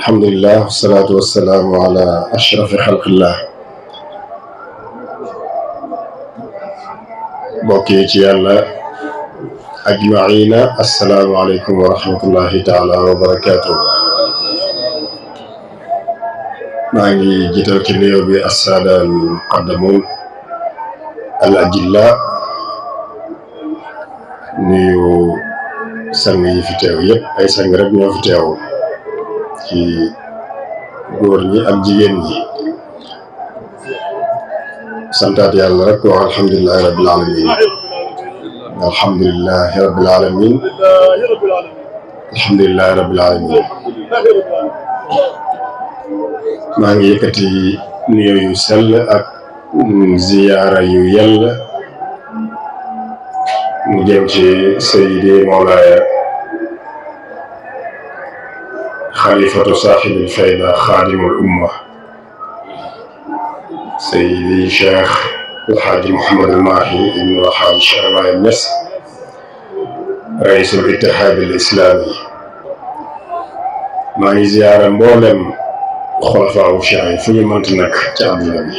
alhamdulillah wasalaatu wasalaamu ala ashrafi xalqillah. mbokk yi ci yàlla ajmaina assalaamu aleykum wa rahmatullahi taala wa barakaatuh. maa ngi jiital ci nuyoo bi assaada al muqaddamun al ajilla, nuyu sang yi fi teew yëpp. ay sang rek ñoo fi teew ci góor ñi ak jigéen ñi. santaat yàlla rek wax alhamdulilahi rabbil alamin, alhamdulilahi rabbil alamin, alhamdulilahi rabbil alamin. maa ngi yëkkati nuyoo yu sell ak ziyaara yu yell mu jëm ci Seydi Mawlaaya xalifatu saaxibil fayda xaadimul umma Seydi Cheikh Alxaaji Mouhamadul Mahi ibnu Alxaaji Cheikh Ibrahim Niass raisul ittihaadil islaami. maa ngi ziyaara mboolem xulafaawu cheikh yi fu ñu mënti nekk ci àdduna bi,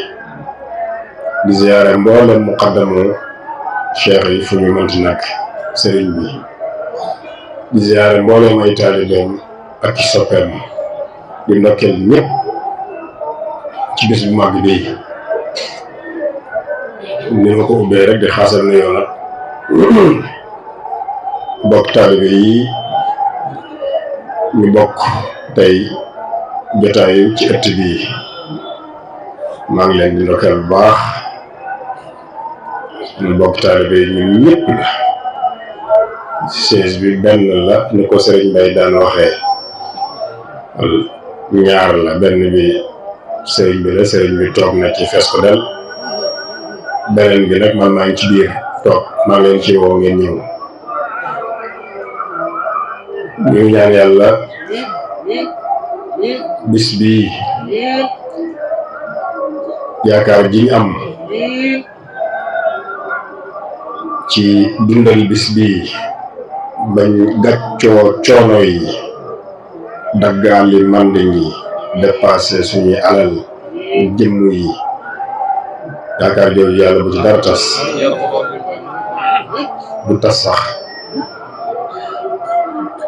di ziyaara mboolem muqaddamu cheikh yi fu ñu mënti nekk sëriñ bi, di ziyaara mboolem ay taalibeem ak ci soppeem, di ndokkeel ñëpp ci bés bu màgg bi. ni ma ko ubbee rek di xaasal na yoon nag bokk taalibe yi ñu bokk tey jotaayu ci ëtt bi. maa ngi leen di ndokkeel bu baax. ñu bokk taalibe yi ñun ñëpp la, chaise bi benn la ni ko sëriñ Bay daan waxee, ñaar la, benn bi sëriñ bi la, sëriñ bi toog na ci fees ko del, beneen bi nag man maa ngi ci biir toog. maa ngi leen ci woo ngeen ñëw. ñu ñaan yàlla bis bii yaakaar ji ñu am ci dundal bis bii bañ gàccoo coono yi, daggaali màndi ñi, dépassé suñuy alal jëmm yi, yaakaar jooju yàlla bu ci dara tas, bu tas sax.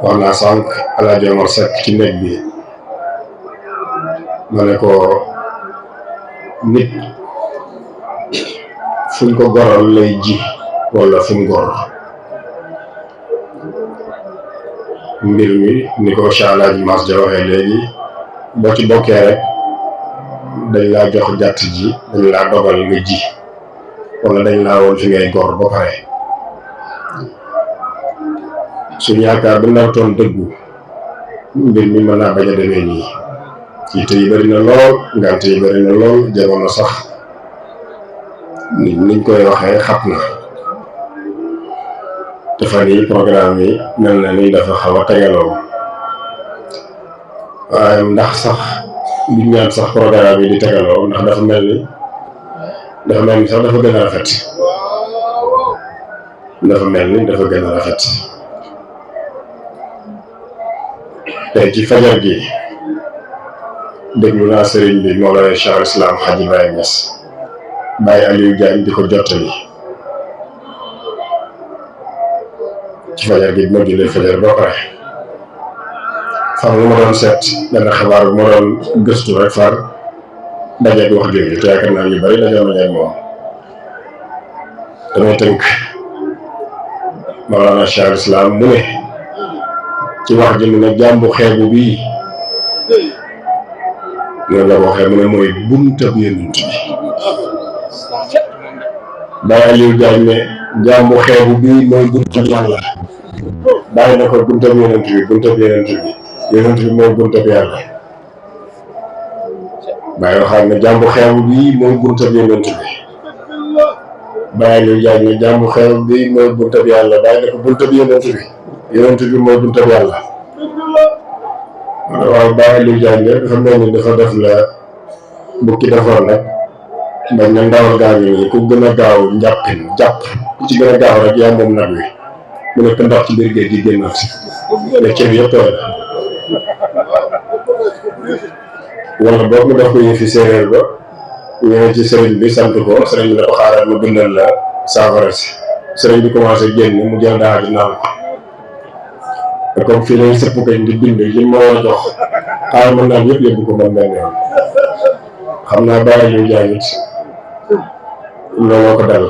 wax naa sànq Alaaji Omar Seck ci néeg bi, ma ne ko nit fuñ ko goral lay ji wala fuñ gor. mbir mi ni ko Cheikh Alaaji Mas Ja waxee léegi, boo ci bokkee rek dañ laa jox jàtt ji, dañ laa dogal nga ji, wala dañ laa woon fi ngay gor ba pare. suñu yaakaar bu nartoon dëggu, mbir mi mën naa bañ a demee nii. yitte yi bëri na lool, ngante yi bëri na lool, jamono sax niñ koy waxee xat na. te fan yi programme yi mel na ni dafa xaw a tegaloo, waaye ndax sax liñ ñaan sax programme yi di tegaloo, ndax dafa mel ni sax dafa gën a rafet. dafa mel ni dafa gën a rafet. tey ci fajar gi déglu naa sëriñ bi Mawlaaya Cheikh al Islam Hadji Ibrahim Niass, Baye Aliou Diagne di ko jottali ci fajar gi. bi ma jullee fajar ba pare far lu ma doon seet benn xabaar bu ma doon gëstu rek far dajeeg wax jooju, te yaakaar naa ñu bari dañoo dajeeg moom. damay tënk Mawlaana Cheikh al Islam mu ne ci wax ji mu ne jàmbu xeebu bii loolu la ko waxee, mu ne mooy buntab yonent bi. Baye Aliou Diagne ne jàmbu xeebu bii mooy buntab yàlla. bàyyi na ko buntab yonent bi, buntab yonent bi, yonent bi mooy buntab yàlla. Baye waxaat ne jàmbu xeebu bii mooy buntab yonent bi. Baye Aliou Diagne ne jàmbu xeebu bii mooy buntab yàlla. bàyyi na ko buntab yonent bi, yonent bi mooy buntab yàlla. waaw Baye Aliou Diagne dafa mel ni dafa def la bukki defoon rek bañ na ndawal gaa ngi nii, ku gën a gaaw jàpp ku ci gën a gaaw rek yaa moom nag wi. mu nekk ndox ci biir géej gi génnaat, ne ceeb yëpp tooy. wala boog mu def ko yëfi séeréer ba ñëwee ci sëriñ bi sant ko sëriñ bi ne ko xaaral ma bindal la saafara si sëriñ bi commencé génn mu jël daa ji naan ko te comme fii lañ sëpp kañ di bind li ma war a jox xaaral ma naan yëpp yóbbu ko man benn yoon xam naa bàyyi ñu jaayit looloo ko dal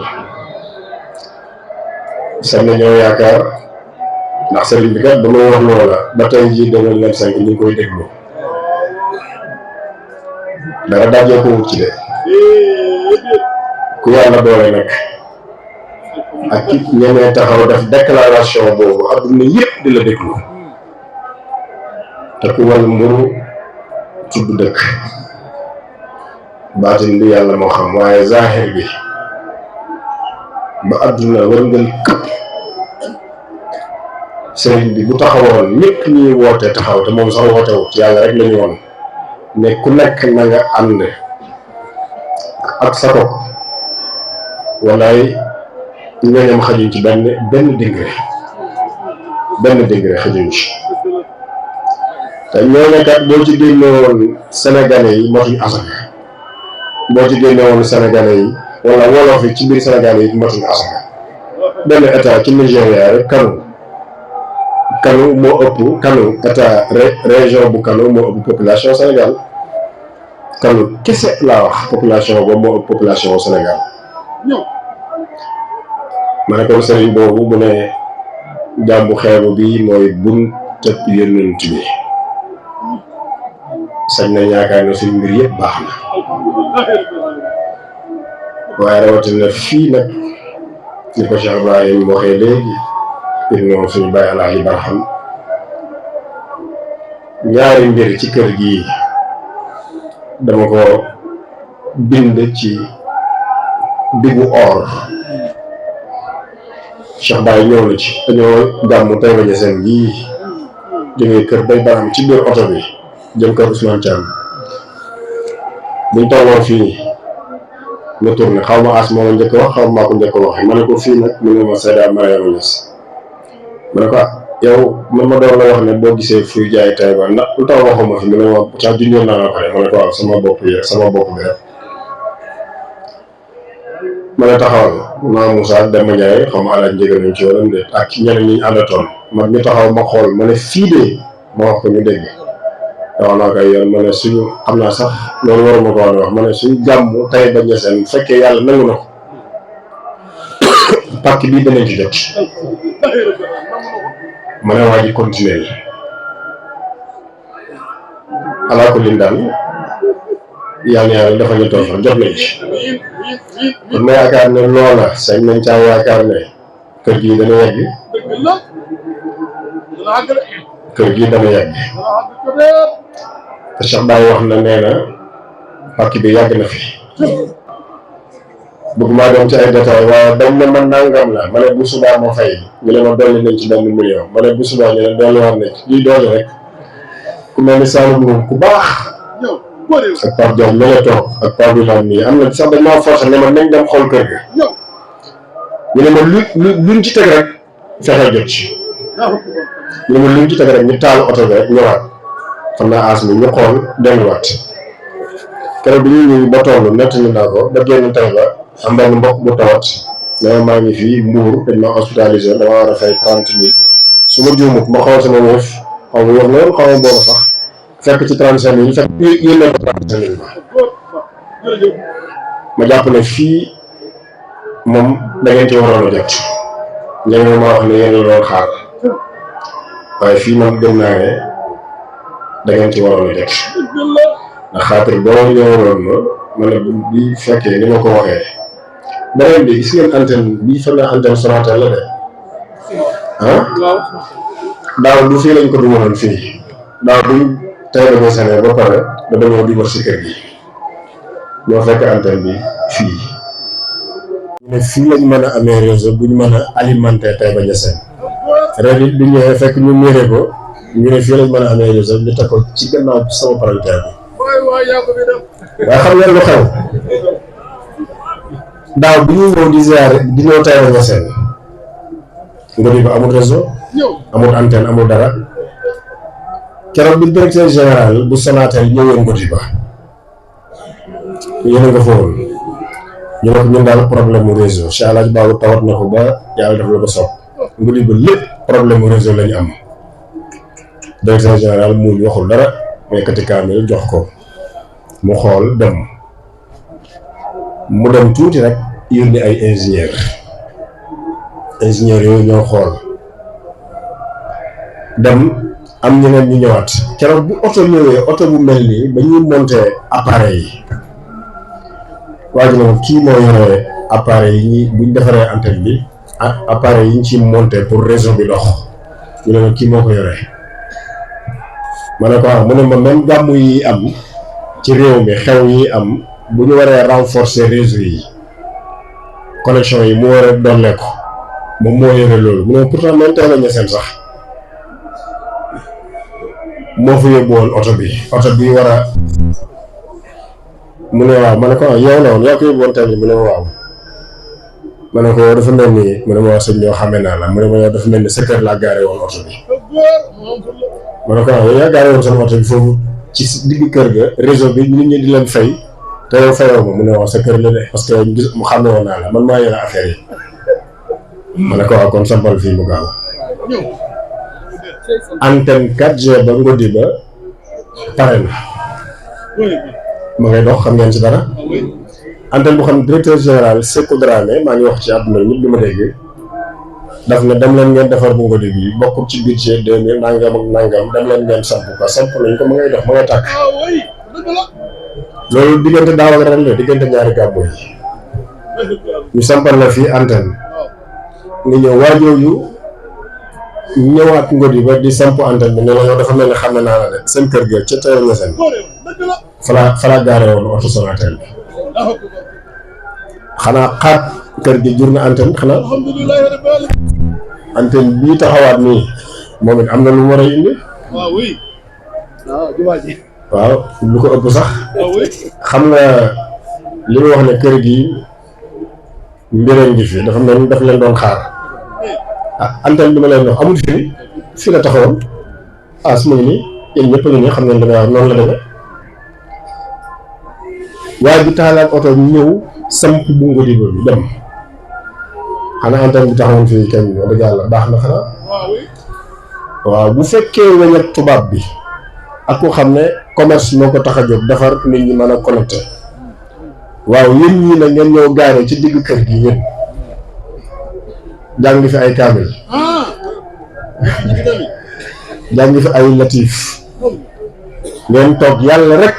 sax na ñoo yaakaar ndax sëriñ bi kat ba ma wax loola ba tey jii 2025 ñu ngi koy déglu dara dajee ko wut ci de ku yàlla boole nag ak ki ñemee taxaw def déclaration boobu adduna yëpp di la déglu te ku wal mburu tudd dëkk baatin bi yàlla moo xam waaye zahir bi ba adduna wërngal këpp sëriñ bi bu taxawoon ñëpp ñuy woote taxaw te moom sax wootewut yàlla rek la ñu woon mais ku nekk na nga ànd ak sa bopp walaay ñooñam xajuñ ci benn degré xajuñ ci te ñooñu kat boo ci génnewoon sénégalais yi motuñ asaka boo ci génnewoon sénégalais yi wala wolof yi ci biir sénégalais yi motuñ asaka benn état ci Nigéria rek Kano moo ëpp Kano état région bu Kano moo ëpp population Sénégal Kano kese laa wax population boobu moo ëpp population Sénégal ma ne ko sëriñ boobu mu ne jàmbu xeebu bi mooy buntab yonent bi sañ na yaakaar ne suñ mbir yëpp baax na waaye rawatina fii nag ni ko Cheikh Ibrahim waxee léegi ñoom suñu bàyyi Alaaji Barham ñaari mbir ci kër gi dama ko bind ci diggu or Cheikh Baye ñëw na ci dañoo gàmmu tey ba seen gii jógee kër bay Barham ci biir oto bi jëm kër Ousmane Thiam buñ tolloon fii ma tourné xaw ma as moo njëkk wax xaw ma ko njëkk wax ma ne ko fii nag mu ne ma Seyda Mariama Niass ma ne ko yow man ma doon la wax ne boo gisee fuy jaay Taïba ndax lu tax waxuma fi mu ne ma sax junjoon naa la ko rek ma ne ko waaw sama bopp bi rek ma ne taxawal naa Moussa Demba Ndiaye xaw ma alaaj njëgal nañ ci wala de ak ñeneen ñi ñu àndatoon man ñu taxaw ma xool ma ne fii de ma wax ko ñu dégg wax naa koy yoon ma ne suñu xam naa sax loolu waruma ko woon wax ma ne suñu gàmmu Taïba Niassène bu fekkee yàlla nangu na ko pàcc bii danañ ci jot ma ne waa ji continuer alaa ko lin daal yàlla dafa ñu toog jot nañ ci kon ma yaakaar ne loola sañ nañ caa yaakaar ne kër gii dana yegg te Cheikh Baye wax na nee na pàcc bi yàgg na fi bëgg maa dem ci ay détails waaye dañ ne ma nangam la ma ne bu subaa ma fay ñu ne ma dolli nañ ci benn million ma ne bu subaa ñu ne dolli war nañ ci lii dolli rek ku mel ni Saloum moom ku baax ak Pape Diop mi la toog ak Pape Birame nii am na sax dañ maa forcé ne ma nañ dem xool kër ga ñu ne ma luñ ci teg rek fexe jot ci ñu ne ma luñ ci teg rek ñu taal oto bi rek ñëwaat xam naa as mi ñu xool delluwaat keroog bi ñu ñëw ba toll nett ni naa ko ba génn Taïba am benn mbokk bu tawat ne maa ngi fii Mbour dañ ma hospitalisé dama war a fay 30 000 su ma juumut ma xool sama wëf xaw ma wax loolu xaw ma boobu sax fekk ci 35 000 fekk yéene ko 35 000 ma jàpp ne fii moom da ngeen ci waroon a jot ñeneen ma wax ne yéen la doon xaar waaye fii moom gëm naa ne da ngeen ci waroon a jot ndax xaatir boo ñëwoon ma ne bi fekkee ni ma ko waxee beneen bi gis ngeen antenne bii fa nga antenne Sonatel la de daaw du fii lañ ko dugaloon fii daaw duñ Taïba Niassène ba pare da dañoo dugal si kër gi ñoo fekk antenne bi fii ñu ne fii lañ mën a amee réseau buñ mën a alimenter Taïba Niassène ren it bi ñëwee fekk ñu méré ko ñu ne fii lañ mën a amee réseau ñu teg ko ci gannaaw sama palanteer bi waaye xam ngeen lu xew daaw bi ñu ñëw di ziare di ñëw Taïba Niassène nga ni ko amul réseau amul antenne amul dara keroog bi directeur général bu Sonatel ñëwee Ngodiba yéen a nga fa woon ñu ne ko ñun daal problème mu réseau Cheikh El Hadj Babou tawat na ko ba yàlla def la ko sopp Ngodiba lépp problème mu réseau la ñu am directeur général mu waxul dara mu yëkkati kaamil jox ko mu xool dem mu dem tuuti rek yónni ay ingénieur yooyu ñoo xool dem am ñeneen ñu ñëwaat keroog bu oto ñëwee oto bu mel nii ba ñuy monter appareil yi waa ji nag kii moo yore appareil yi buñ defaree antenne bi ak appareil yi ñu ci monter pour réseau bi dox ñu ne ma kii moo ko yore ma ne ko waaw mu ne ma même gàmmu yi am ci réew mi xew yi am bu ñu waree renforcer réseau yi connexion yi mu war a dollee ko moom moo yore loolu mu ne pourtant même teel a ñeseen sax moo fa yóbbu woon oto bi war a mu ne waaw ma ne ko waaw yow la woon yaa ko yóbbu woon teel mu ne ma waaw ma ne ko yow dafa mel ni mu ne ma wax sëñ ñoo xamee naa la mu ne ma yow dafa mel ni sa kër laa gaare woon oto bi ma ne ko waaw yow yaa gaare woon sama oto bi foofu ci digg kër ga réseau bi nit ñi di leen fay te yow fayoo ma mu ne wax sa kër la de parce que gis mu xam ne woon naa la man maa yore affaire yi ma ne ko waaw kon sampal fii mu gaaw antenne 4G ba Ngodiba pare na ma ngay dox xam ngeen ci dara antenne bu xam ne directeur général Sékou Dramé maa ngi wax ci àdduna ñëpp di ma dégg daf ne dem leen ngeen defar bu Ngodiba bi bokk ci budget 2000 nangam ak nangam dem leen ngeen samp nañ ko ma ngay dox ma ngay tàkk loolu diggante daaw ak ren la diggante ñaari gàmmu yi ñu sampal la fii antenne nga ñëw waajooju ñëwaat Ngodiba di samp antenne bi ne la yow dafa mel ni xam ne naa la de seen kër ga ca Taïba Niassène falaa gaare woon oto Sonatel bi xanaa xaat kër gi jur na antenne xanaa antenne bii taxawaat nii moom it am na lu mu war a indi waaw lu ko ëpp sax xam nga li mu wax ne kër gi mbireen gi fi dafa mel ni daf leen doon xaar antenne bi ma leen wax amul fii la taxawoon su ma ngi nii yéen ñëpp a ngi nii xam ngeen danga wax noonu la demee waaye bi taalaat oto ñëw samp bu Ngodiba bi dem xanaa antenne bi taxawoon fii kenn wax dëgg yàlla baax na xanaa waaw bu fekkee weñ ak tubaab bi ak ko xam ne commerce moo ko tax a jóg defar nit ñi mën a connecté waaw yéen ñii nag ngeen ñëw gaare ci digg kër gi yéen jàng fi ay kaamil jàng fi ay latif ngeen toog yàlla rek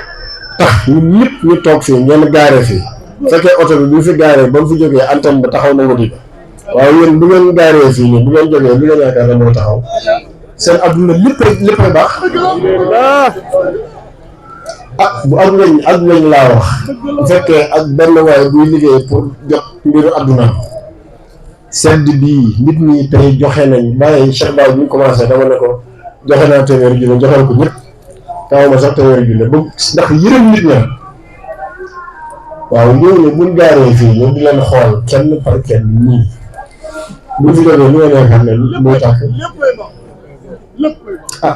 tax ñun ñëpp ñu toog fii ngeen gaare fii fekkee oto bi bu fi gaaree ba mu fi jógee antenne ba taxaw na Ngodiba waaw yéen bu ngeen gaaree fii nii bu ngeen jógee lu ngeen yaakaar ne moo taxaw seen adduna léppay baax bu ak weñ laa wax bu fekkee ak benn waaye buy liggéey pour jot mbiru adduna sedd bii nit ñi tey joxe nañ bàyyi Cheikh Baye bi ñu commencé dama ne ko joxe naa téeméeri junne joxal ko ñëpp kaw ma sax téeméeri junne ba ndax yërëm nit ña waaw ñooñu buñ gaaree fii ñoom di leen xool kenn par kenn nii buñ fi jógee lu ngeen yaakaar ne muy tàkk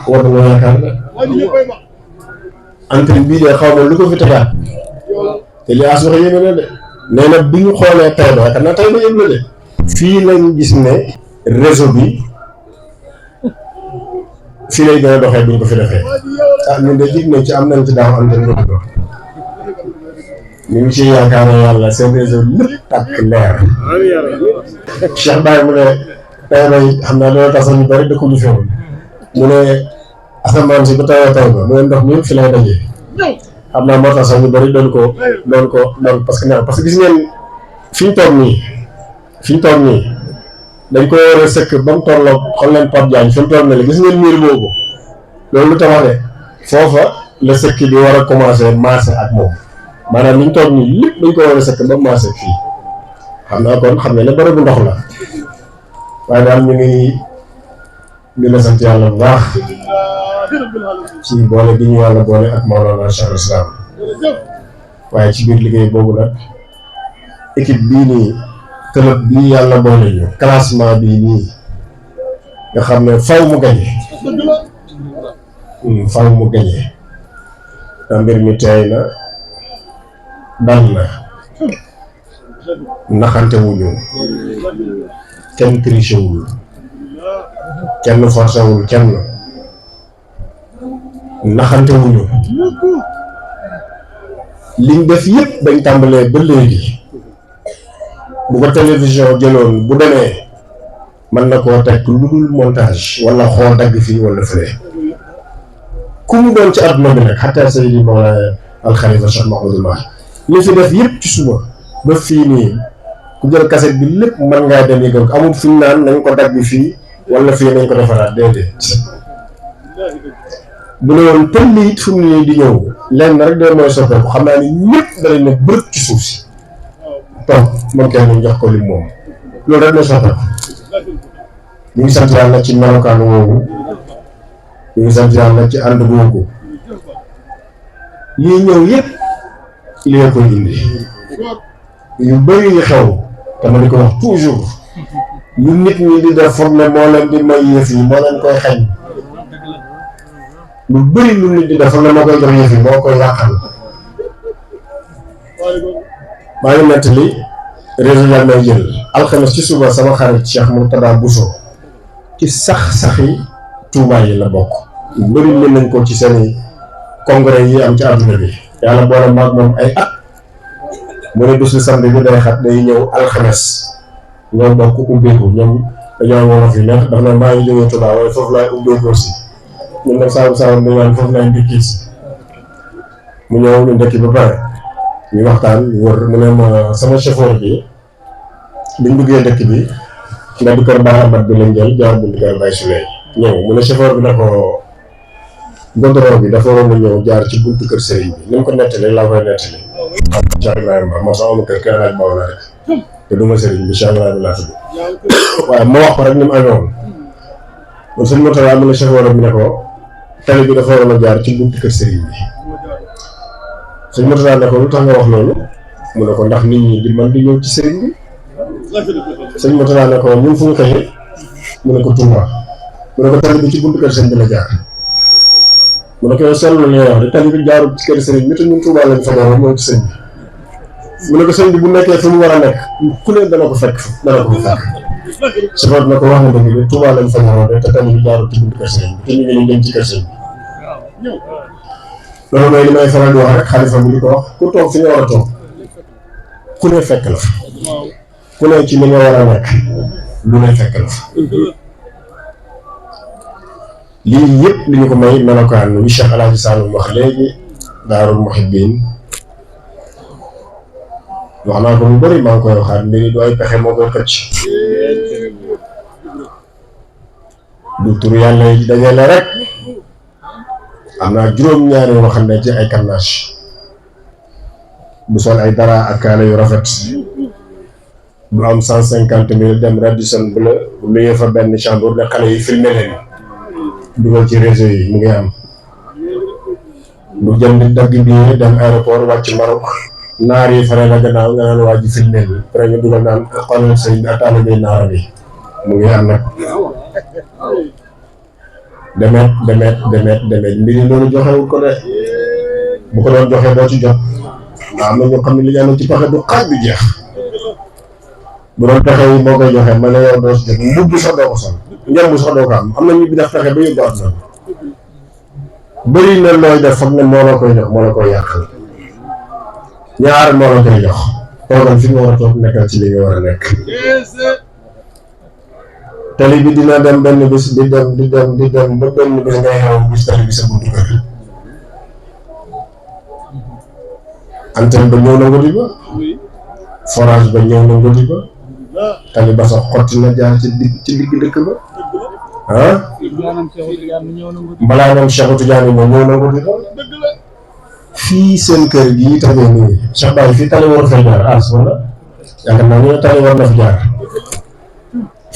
war na nga yaakaar ne antenne bii de xaw ma lu ko fi tegaat te li as wax yéeme na de nee na bi ñu xoolee Taïba yaakaar naa Taïba yëpp la de fii lañ gis ne réseau bi fii lay gën a doxee buñ ko fi defee ñun de jig nañ ci am nañ ci daaw antenne Ngodiba ñu ngi ci yaakaar ne yàlla seen réseau lépp tàkk leer Cheikh Baye mu ne Taïba yi xam naa loolu tax sax ñu bëri dëkkuñu fi woon mu ne asamaan si ba Taïba mu ne ndox mi yëpp fi lay dajee xam naa moo tax sax ñu bëri doon parce que gis ngeen fi ñu toog nii dañ ko war a sëkk ba mu tolloo xool leen Pape Diagne fi mu toll nii gis ngeen miir boobu loolu lu tax de foofa la sëkk bi war a commencé maase ak moom maanaam li ñu toog nii lépp dañ ko war a sëkk ba maase fii xam naa kon xam ne bërëbu ndox la waaye daal ñu ngi la sant yàlla bu baax ci boole bi ñu yàlla boole ak Mawlana Cheikh Islam waaye ci biir liggéey boobu nag équipe bii nii club bii yàlla boole ñu classement bii nii nga xam ne faw mu gañe faaw mu gañe te mbir mi teey na dal na naxante wuñu kenn triché wul kenn forcé wul kenn naxante wuñu liñ def yëpp bañ tàmbalee ba léegi bu ko télévision jëloon bu demee mën na koo teg lu dul montage wala xool dagg fii wala fële ku mu doon ci àdduna bi nag xataa Seydi Mawlaaya Alxalifa Cheikh Mouhamadul Mahi li fi def yëpp ci suba ba fii nii ku jël kaset bi lépp mën ngaa dem yëgal ko amul fi ñu naan nañ ko dagg fii wala fii nañ ko defaraat déedéet bu ne woon pël it fu mu ne di ñëw lenn rek de mooy soppeeku xam naa ni ñëpp danañ ne bërëb ci suuf si toog moom kenn jox ko lim moom loolu rek mooy soppeeku ñu ngi sant yàlla ci melokaan woowu ñu ngi sant yàlla ci ànd googu lii ñëw yëpp lii koy indi yu bëri yi xew dama di ko wax toujours lu nit ñi di def foog ne moo leen di may yëf yi moo leen koy xañ lu bëri lu nit di def foog ne moo koy jox yëf yi moo koy yàqal maa ngi nettali réseau yaa may jël alxames ci suba sama xarit Cheikh Mourtada Bousso ci sax-saxi Touba yi la bokk lu bëri mën nañ ko ci seeni congrès yi am ci àdduna bi yàlla boole maag moom ay at mu ne bisu samedi bi day xat day ñëw alxames ñoo bokk ubbeeku ñoom dañoo wolof yi nekk daf na maa ngi jógee Touba waaye foofu laay ubbeekoo si ñun nag saabu dañu naan foofu laay ndikki si mu ñëw ñu ndekki ba pare ñu waxtaan wër mu ne ma sama chauffeur bi biñ duggee dëkk bi nga di kër Baye Amat bi lañ jël jaar buntu kër Baye Souley ñëw mu ne chauffeur bi ne ko gondoro bi dafa waroon a ñëw jaar ci buntu kër Serigne bi ni mu ko nettalee laa koy nettali Cheikh Ibrahima moo sax ama kër kër laaj baw la rek te duma Serigne bi Cheikh Ibrahima laa tudd waaye ma wax ko rek ni mu amee woon man suñu motawa mu ne chauffeur bi ne ko tali bi dafa waroon a jaar ci buntu kër Serigne bi suñu motawa ne ko lu tax nga wax loolu mu ne ko ndax nit ñi di man di ñëw ci Serigne bi suñu motawa ne ko ñun fu ñu xëyee mu ne ko Touba mu ne ko tali bi ci buntu kër Serigne bi la jaar mu ne ko yow seetlu na li ngay wax de tali bi jaarul ci kër Serigne bi te ñun Touba lañ fa jaar mooy ci sëñ bi mu ne ko sëñ bi bu nekkee fi mu war a nekk ku ne dana ko fekk dana ko fekk chauffeur bi ne ko wax nga dëgg de Touba lañ fa jaar de te tali bi jaarul ci buntu kër Serigne bi te ñu ngi dem ci kër Serigne bi loolu mooy li may faral di wax rek xalifa bi di ko wax ku toog fi nga war a toog ku ne fekk la fa ku ne ci li nga war a nekk lu ne fekk la fa lii yëpp li ñu ko may melokaan wi Cheikh El Hadj Saloum wax léegi Daarul Muhibbin wax naa ko lu bëri maa ngi koy waxaat mbiri du ay pexe moo koy xëcc du tur yàlla yi dajale rek am naa juróom-ñaari yoo xam ne ci ay carnage bu sol ay dara ak kaala yu rafet bu am 150 000 dem Radisson bu la luyee fa benn chambre ne xale yi filmé leen dugal ci réseau yi mu ngi am bu jënd dagg bi dem aéroport wàcc Maroc naar yi fare la gannaaw nga naan waa ji filmé bi après ñu dugal naan xoolal sëñ bi ataale bi naara bi mu ngi am nag demet mbiri loolu joxewul ko de bu ko doon joxee doo ci jot waaw am na ñoo xam ne li ñu amoon ci pexe du xaaj bi jeex bu doon pexe yi moo koy joxe ma ne yow doo si jot mbubb sax doo ko sol njëriñ sax doo ko am na ñu bi def pexe ba yóbbu at na bëri na looy def foog ne moo la koy jox moo la koy yàqal ñaar moo la koy jox toogal fi nga war a toog nekkal ci li nga war a nekk tali bi dina dem benn bis di dem ba benn bis ngay xew gis tali bi sa buntu kër antenne ba ñëw na ngodi ba forage ba ñëw na ngodi ba tali ba sax xotti na jaar ci digg dëkk ba ah mbalaanam Cheikh Tidiane ba ñëw na ngodi ba fii seen kër gi tamit nii Cheikh Baye fii tali war fay jaar as wala yaakaar naa ne tali war na fi jaar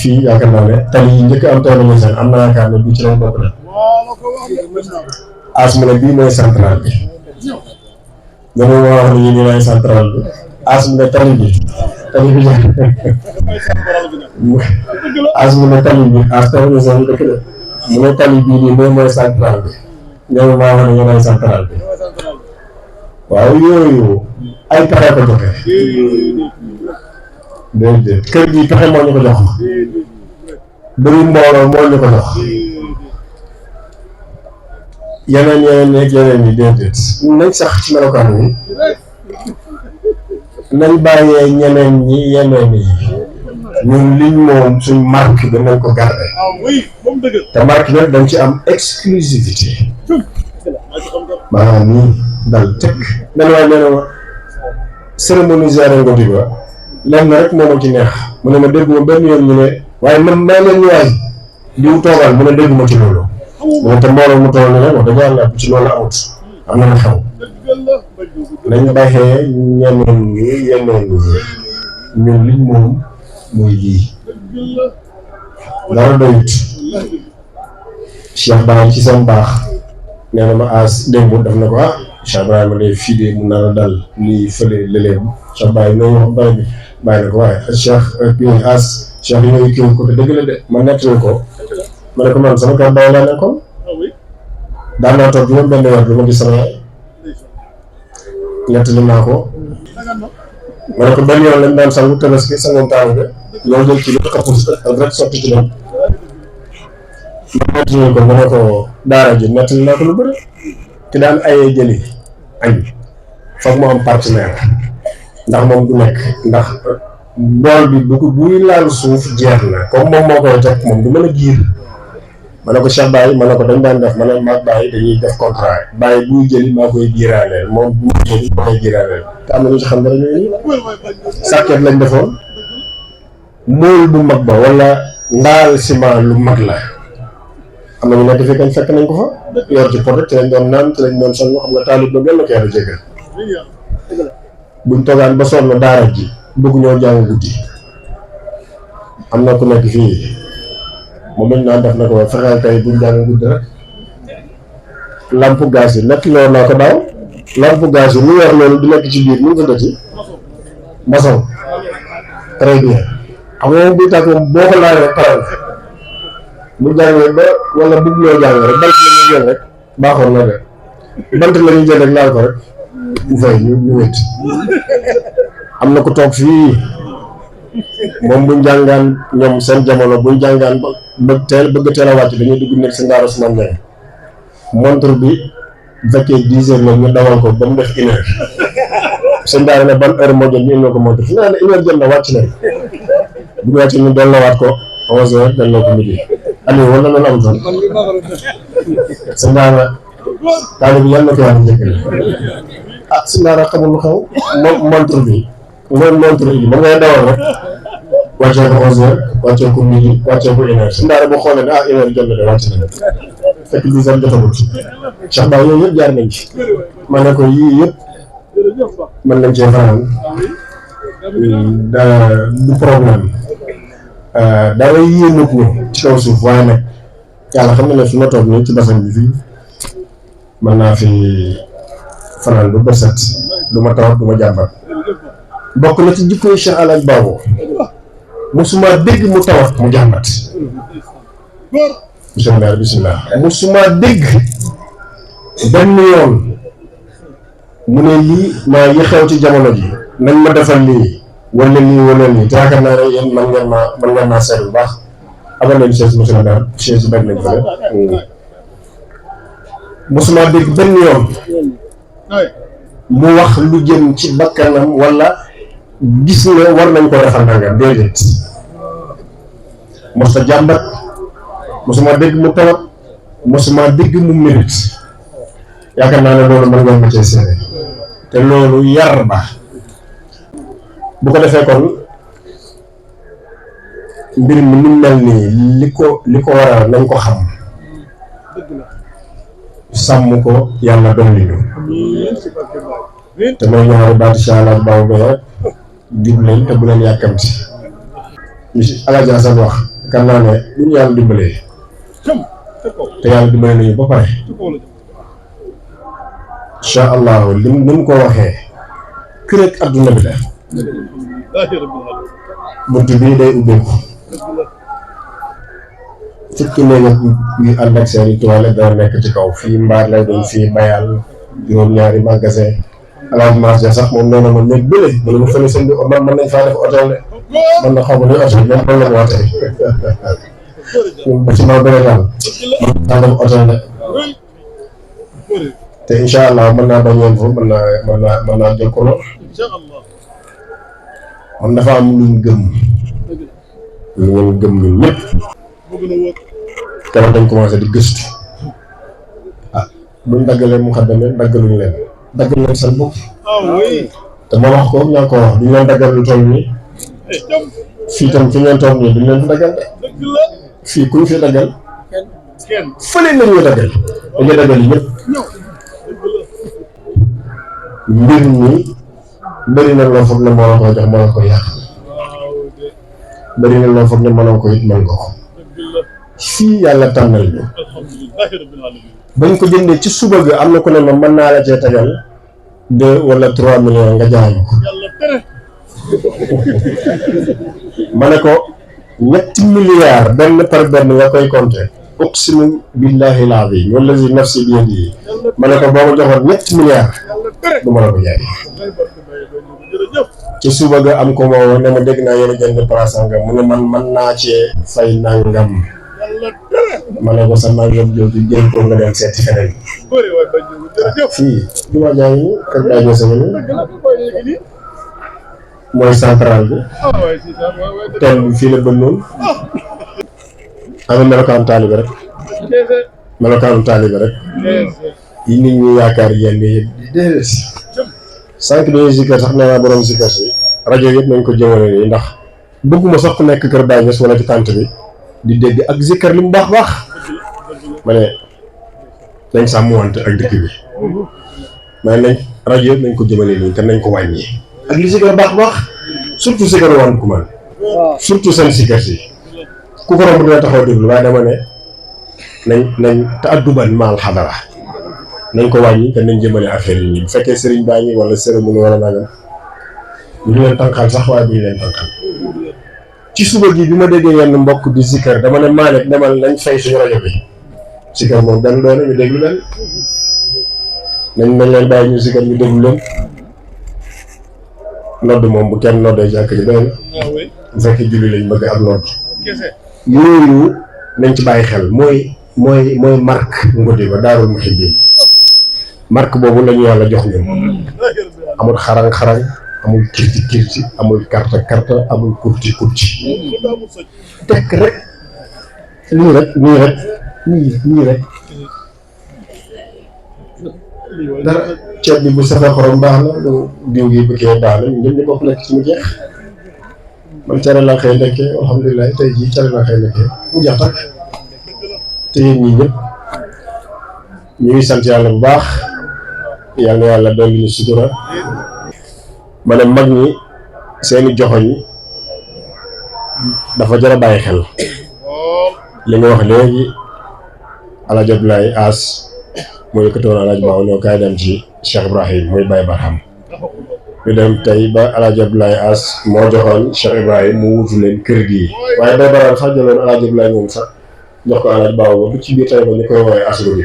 fii yaakaar naa ne tali yi njëkk am tool yi seen am na yaakaar ne bii ci lañ bokk na as mu ne bii mooy central bi nga ne moo wax ne ñu mooy central bi as mu ne tali bi as mu ne tali bi as tamit seen dëkk de mu ne tali bii nii mooy central bi ñoom maa xam ne ñoo doon central bi waaw yooyu ay pexe ko joxe déedéet kër gi pexe moo ñu ko jox bëri mbooloo moo ñu ko jox yeneen yi déedéet nañ sax ci melokaan wi nañ bàyyee ñeneen ñi yeneen yi ñun liñ moom suñ marque bi nañ ko garder te marque nag dañ ci am exclusivité maanaam nii dal teg benn waay nee na ma cérémonie ziare ngoti ba lenn rek moo ma ci neex mu ne ma dégguma benn yoon ñu ne waaye man may leen ñu waay diw toogal mu ne dégguma ci loolu mu ne te mbooloo mu toll ni rek wax dëgg yàlla ci loolu amut am na lu xew nañ bàyyee ñeneen ñi yeneen ñi ñun liñ moom muy lii dara doyut Cheikh Baye ci seen baax nee na ma as démb daf na ko Cheikh Ibrahima day fii de mun naa la dal lii fële lëleem Cheikh Baye noonu wax Baye bi bàyyi na ko waaye Cheikh Cheikh yi ñooy kii ko te dëgg la de ma nettali ko ma ne ko man sama kër Baye laa nekkoon daan naa toog juróom benn weer du ma gis sama yaay nettali naa ko ma ne ko benn yoon lañ daan sangu tabaski sangam taamu bi loolu jël ci lu xapul rek sotti ci dem ma nettali ko ma ne ko daara ji nettali naa ko lu bëri ki daan ayee jëli añ foog mu am partenaire ndax moom du nekk ndax bool bi bu ko buy laal suuf jeex na comme moom moo koy teg moom du mën a giir ma ne ko Cheikh Baye ma ne ko dañ daan def ma ne maag Baye dañuy def contrat Baye buy jëli maa koy giiraaleel moom bu muy jëli maa koy giiraaleel te am na ñu ci xam dara ñooy sàkket lañ defoon mool bu mag ba wala ndaal ciment lu mag la am na ñu nekk fii kañ fekk nañ ko fa yor ci pot rek ci lañ doon naan ci lañ doon sonn xam nga taalib ba benn ko yàlla jégal buñ toogaan ba sonn daara ji bëgg ñoo jàng guddi am na ku nekk fii moom lañ naan def na ko fexeel tey buñ jàng guddi rek lampe gaz yi nekk loolu naa ko daaw lampe gaz yi lu weer loolu di nekk ci biir ñu ko dëti maçon très bien xam nga moom buy tàkk moom boo ko laajee rek paral bu jàngee ba wala bëgg ñoo jàng rek bant la ñuy jël rek baaxoon na de bant la ñuy jël rek laal ko rek bu fay ñu wét am na ko toog fii moom buñ jàngaan ñoom seen jamono buñ jàngaan ba bëgg teel a wàcc dañuy dugg nekk si ngaaru Ousmane Ndiaye montre bi bu fekkee 10 heures la ñu dawal ko ba mu def 1 heure seen daara ne ban heure moo jot ñu indil ko montre fi naa ne 1 heure jot na wàcc nañ bu ñu wàcc ñu delloowaat ko 11 heures delloo ko midi Aliou wala loolu am fan seen daara daara bi yàlla na ko yàlla njëkkale seen daara xamul lu xew montre bi mooy montre bi ba ngay dawal rek wàccee ko 11 heures wàccee ko midi wàccee ko 1 heure seen daara boo xoolee ne 1 heure jot na de wàcc na fekk 10 heures jotagul Cheikh Baye yooyu yëpp jaar nañ ci ma ne ko yii yëpp mën nañ cee fanaan du problème dara yéenut ñu ci kaw suuf waaye nag yàlla xam na ne fi ma toog nii ci basan bi fii mën naa fi fanaan bu bët set du ma tawat du ma jàmbat bokk na ci jikkoy Cheikh Alaaji Babou musuma dégg mu tawat mu jàmbat monsieur le maire bisimilah musuma dégg benn yoon mu ne lii maa yi xew ci jamono ji nañ ma defal lii wala lii te yaakaar naa ne yéen man ngeen maa seet bu baax amal nañu chaise monsieur le maire chaise yi bañ nañ fële musuma dégg benn yoon mu wax lu jëm ci bakkanam wala gis ne war nañ ko defal nangam déedéet mos a jàmbat mosuma dégg mu tawat mosuma dégg mu mérite yaakaar naa ne loolu mën ngeen ma cee seede te loolu yar ba bu ko defee kon mbir mi ni mel nii li ko waral nañ ko xam sàmm ko yàlla dolli ñu te may ñaari baati Cheikh Alaaji Babou Gaye rek jub leen te bu leen yàkkamti ñu si Alaaji Asan wax kan naa ne bu ñu yàlla dimbalee te yàlla dimbale nañu ba pare incha allahu li mu ko waxee kër ak adduna bi la bunt bii day ubbeeku fukki néeg yu ànd ak seen i toilette dana nekk ci kaw fii mbaar lay doon fii bayal juróom-ñaari magasin alaaj marché sax moom nee na ma néeg bële mën ma fële seen bi man mën nañ faa def hôtel de man na xaw ma luy hôtel même loolu la ma waxee ñun bâtiment bële daal mën naa def hôtel de te incha allah mën naa bañ leen foofu mën naa jël ko lool man dafa am lu ñu gëm ñun ñëpp keroog dañ commencé di gëstu ah buñ daggalee mu xaddame daggaluñ leen daggal leen seen bopp te ma wax ko ñaa ko wax duñ leen daggal lu toll nii fii tam fi ngeen toog nii duñ leen fi daggal de fii kuñ fi daggal fële nañ ñu daggal dañuy daggal yi ñëpp mbir mi bëri na loo foog ne moo la ko jox moo la ko yàq bëri na loo foog ne mënoo ko it mën nga ko fii yàlla tànnal ñu bañ ko jëndee ci suba ga am na ku ne ma mën naa la cee tegal 2 wala 3 millions nga jaay ko ma ne ko 8 milliards benn par benn nga koy compter uqsimu billahi al-azim wallazi nafsi bi yadihi ma ne ko boo ma joxoon 8 milliards du ma la ko jaay ci suba ga am ko moo ne ma dégg naa yéen a jënd place nga mu ne man mën naa cee fay nangam ma ne ko sa nangam jooju jël ko nga dem seeti feneen fii du ma jaay ni kër gaa ñoo sama ni mooy central bi teen bi fii la bënnoon amee melokaanu taalibe rek yi nit ñi yaakaar yenn yëpp di déedéet sànq dañuy sikkar sax nee naa borom sikkar si rajo yëpp nañ ko jëmale nii ndax bëgguma sax ku nekk kër Baay Ñas wala ci tànt bi di dégg ak sikkar li mu baax ma ne nañ sàmmwante ak dëkk bi ma ne nañ rajo yëpp nañ ko jëmale nii te nañ ko wàññi ak li sikkar baax surtout sikkar wan ku man surtout seen sikkar si ku ko romb dina taxaw déglu waaye dama ne nañ te adduban maal xadara nañ ko wàññi te nañ jëmale affaire yi nii bu fekkee sëriñ baa ngi wala cérémonie wala nangam bu ñu leen tànqal sax waaye bu ñu leen tànqal ci suba gi bi ma déggee yenn mbokk di sikkar dama ne Malick demal nañ fay suñu rajo bi sikkar moom benn doone ñu déglu leen nañ leen bàyyi ñu sikkar ñu déglu leen nodd moom bu kenn noddee jàkk ji doy na bu fekkee julli lañ bëgg ak nodd yooyu nañ ci bàyyi xel mooy marque Ngodi ba Daarul Muhibbin marque boobu lañu yàlla jox ñun amul xarang-xarang amul kirti amul karta amul kurti tekk rek nii rek dara ceeb bi bu safee xorom baax na diw gi bu kee baax na ñun ñëpp ñu bokk lekk ci mu jeex man cere laa xëy ndekkee alhamdulilah tey jii cere laa xëy ndekkee mu jeex takk te yéen ñii ñëpp ñu ngi sant yàlla bu baax yàlla dolli ñu sutura ma ne mag ñi seeni joxoñ dafa jar a bàyyi xel li nga wax léegi Alaaji Abdoulaye As moo yëkkatoon Alaaji Baaw ñoo kaay dem ci Cheikh Ibrahim muy Baye Barham ñu dem tey ba Alaaji Abdoulaye As moo joxoon Cheikh Ibrahim mu wutu leen kër gi waaye Baye Barham sax jëloon Alaaji Abdoulaye moom sax jox ko Alaaji Baaw ba bu ci biir tey ba ñu koy woowee asru bi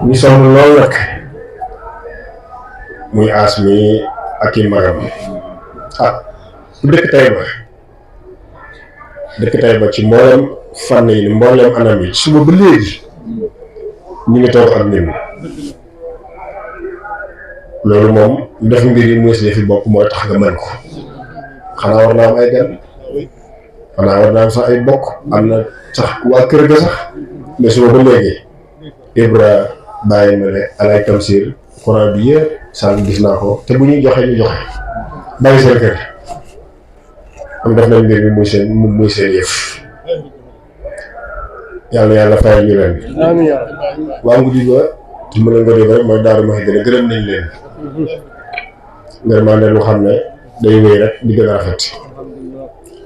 ñu sonn loolu nag muy As mi ak i magam dëkk Taïba ci mboolem fànn yi mboolem anam yi suba ba léegi ñu ngi toog ak nit ñi loolu moom def mbir yi muy si fi bopp mooy tax nga mën ko xanaa war naa am ay gan xanaa war naa am sax ay bokk am na sax waa kër ga sax mais suba ba léegi Ibra bàyyi ma ne Alay Tamsir courant bi yëpp saa gis naa ko te bu ñuy joxe ñu joxe bàyyi seen kër am def nañ mbir mi muy seen yëf yàlla fayal ñu leen waa Ngodi ba ci mën a Ngodi ba rek mooy Daaru Muhibbin gërëm nañ leen vraiment ne lu xam ne day wéy rek di gën a rafet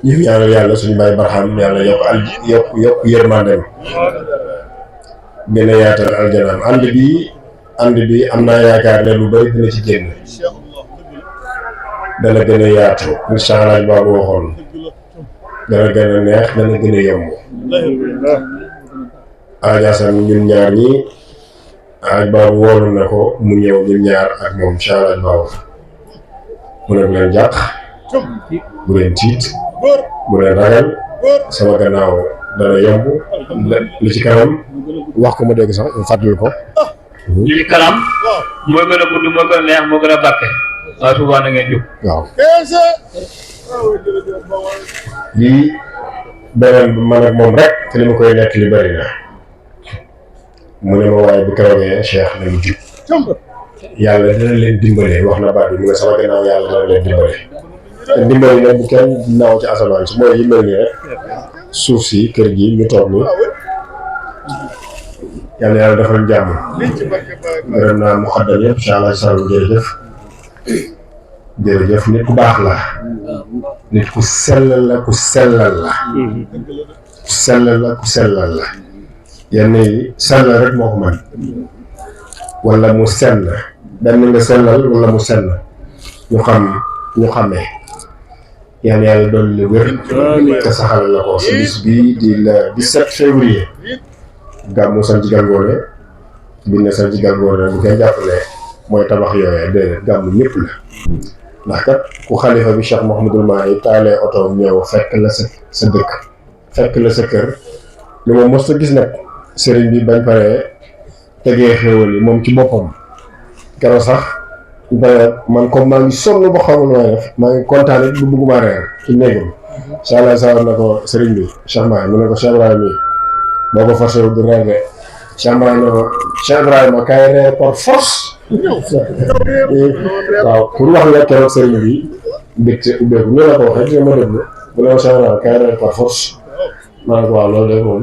ñu ngi ñaanal yàlla suñu Baye Barham yàlla yokk yërmandeem gën a yaatal aljanaam ànd bi am naa yaakaar ne lu bari dina ci génn dana gën a yaatu incha allah baabu waxoon dana gën a neex dana gën a yomb Alaaji Asan ñun ñaar ñi Alaaji Baabu woolu na ko mu ñëw ñun ñaar ak moom Cheikh Alaaji Baabu mu ne bu leen jàq bu leen tiit bu leen ragal sama gannaaw dana yomb li ci kanam wax ko ma dégg sax fàttali ko li ci kanam moo gën a gudd moo gën a neex moo gën a bàkke waaye suba na ngeen jóg waaw lii beneen bi man ak moom rek te li ma koy nekk li bëri na mu ne ma waaye bu keroogee Cheikh nañu jub yàlla dina leen dimbale wax na baat bi mu ne sama gannaaw yàlla dina leen dimbale te dimbali nag bu kenn naaw ci asamaan si mooy yi mel nii rek suuf si kër gi ñu toog ni yàlla yàlla defal jàmm gërëm naa muqaddam yëpp incha allah sallam jërëjëf nit ku baax la nit ku sellal la ku sellal la ku sellal la ku sellal la yenn yi sellal rek moo ko mën wala mu senn benn nga sellal wala mu senn ñu xamee yàlla doon li wér te saxal la ko si bis bii di le 17 février gàmmu Santhie Galgone bi ne Santhie Galgone bu koy jàppale mooy tabax yooyee déedéet gàmmu ñëpp la ndax kat ku xalifa bi Cheikh Mouhamadul Mahi taalee oto ñëw fekk la sa dëkk fekk la sa kër li ma mos a gis nag sëriñ bi bañ paree tegee xéwal yi moom ci boppam keroog sax man comme maa ngi sonn ba xamul may def maa ngi kontaan it bu bëgguma reer ci néegam incha allah sawar na ko sëriñ bi Cheikh Mahi mu ne ko Cheikh Ibrahima yi boo ko forcé wu du reer de Cheikh Mahi ne ko Cheikh Ibrahima kaay reer par force waaw pour wax la keroog sëriñ bi mbégte ubbeeku ñu la ko waxee dina ma déglu bu ne ma Cheikh Ibrahima kaay reer par force maa ne ko waaw loolu de moom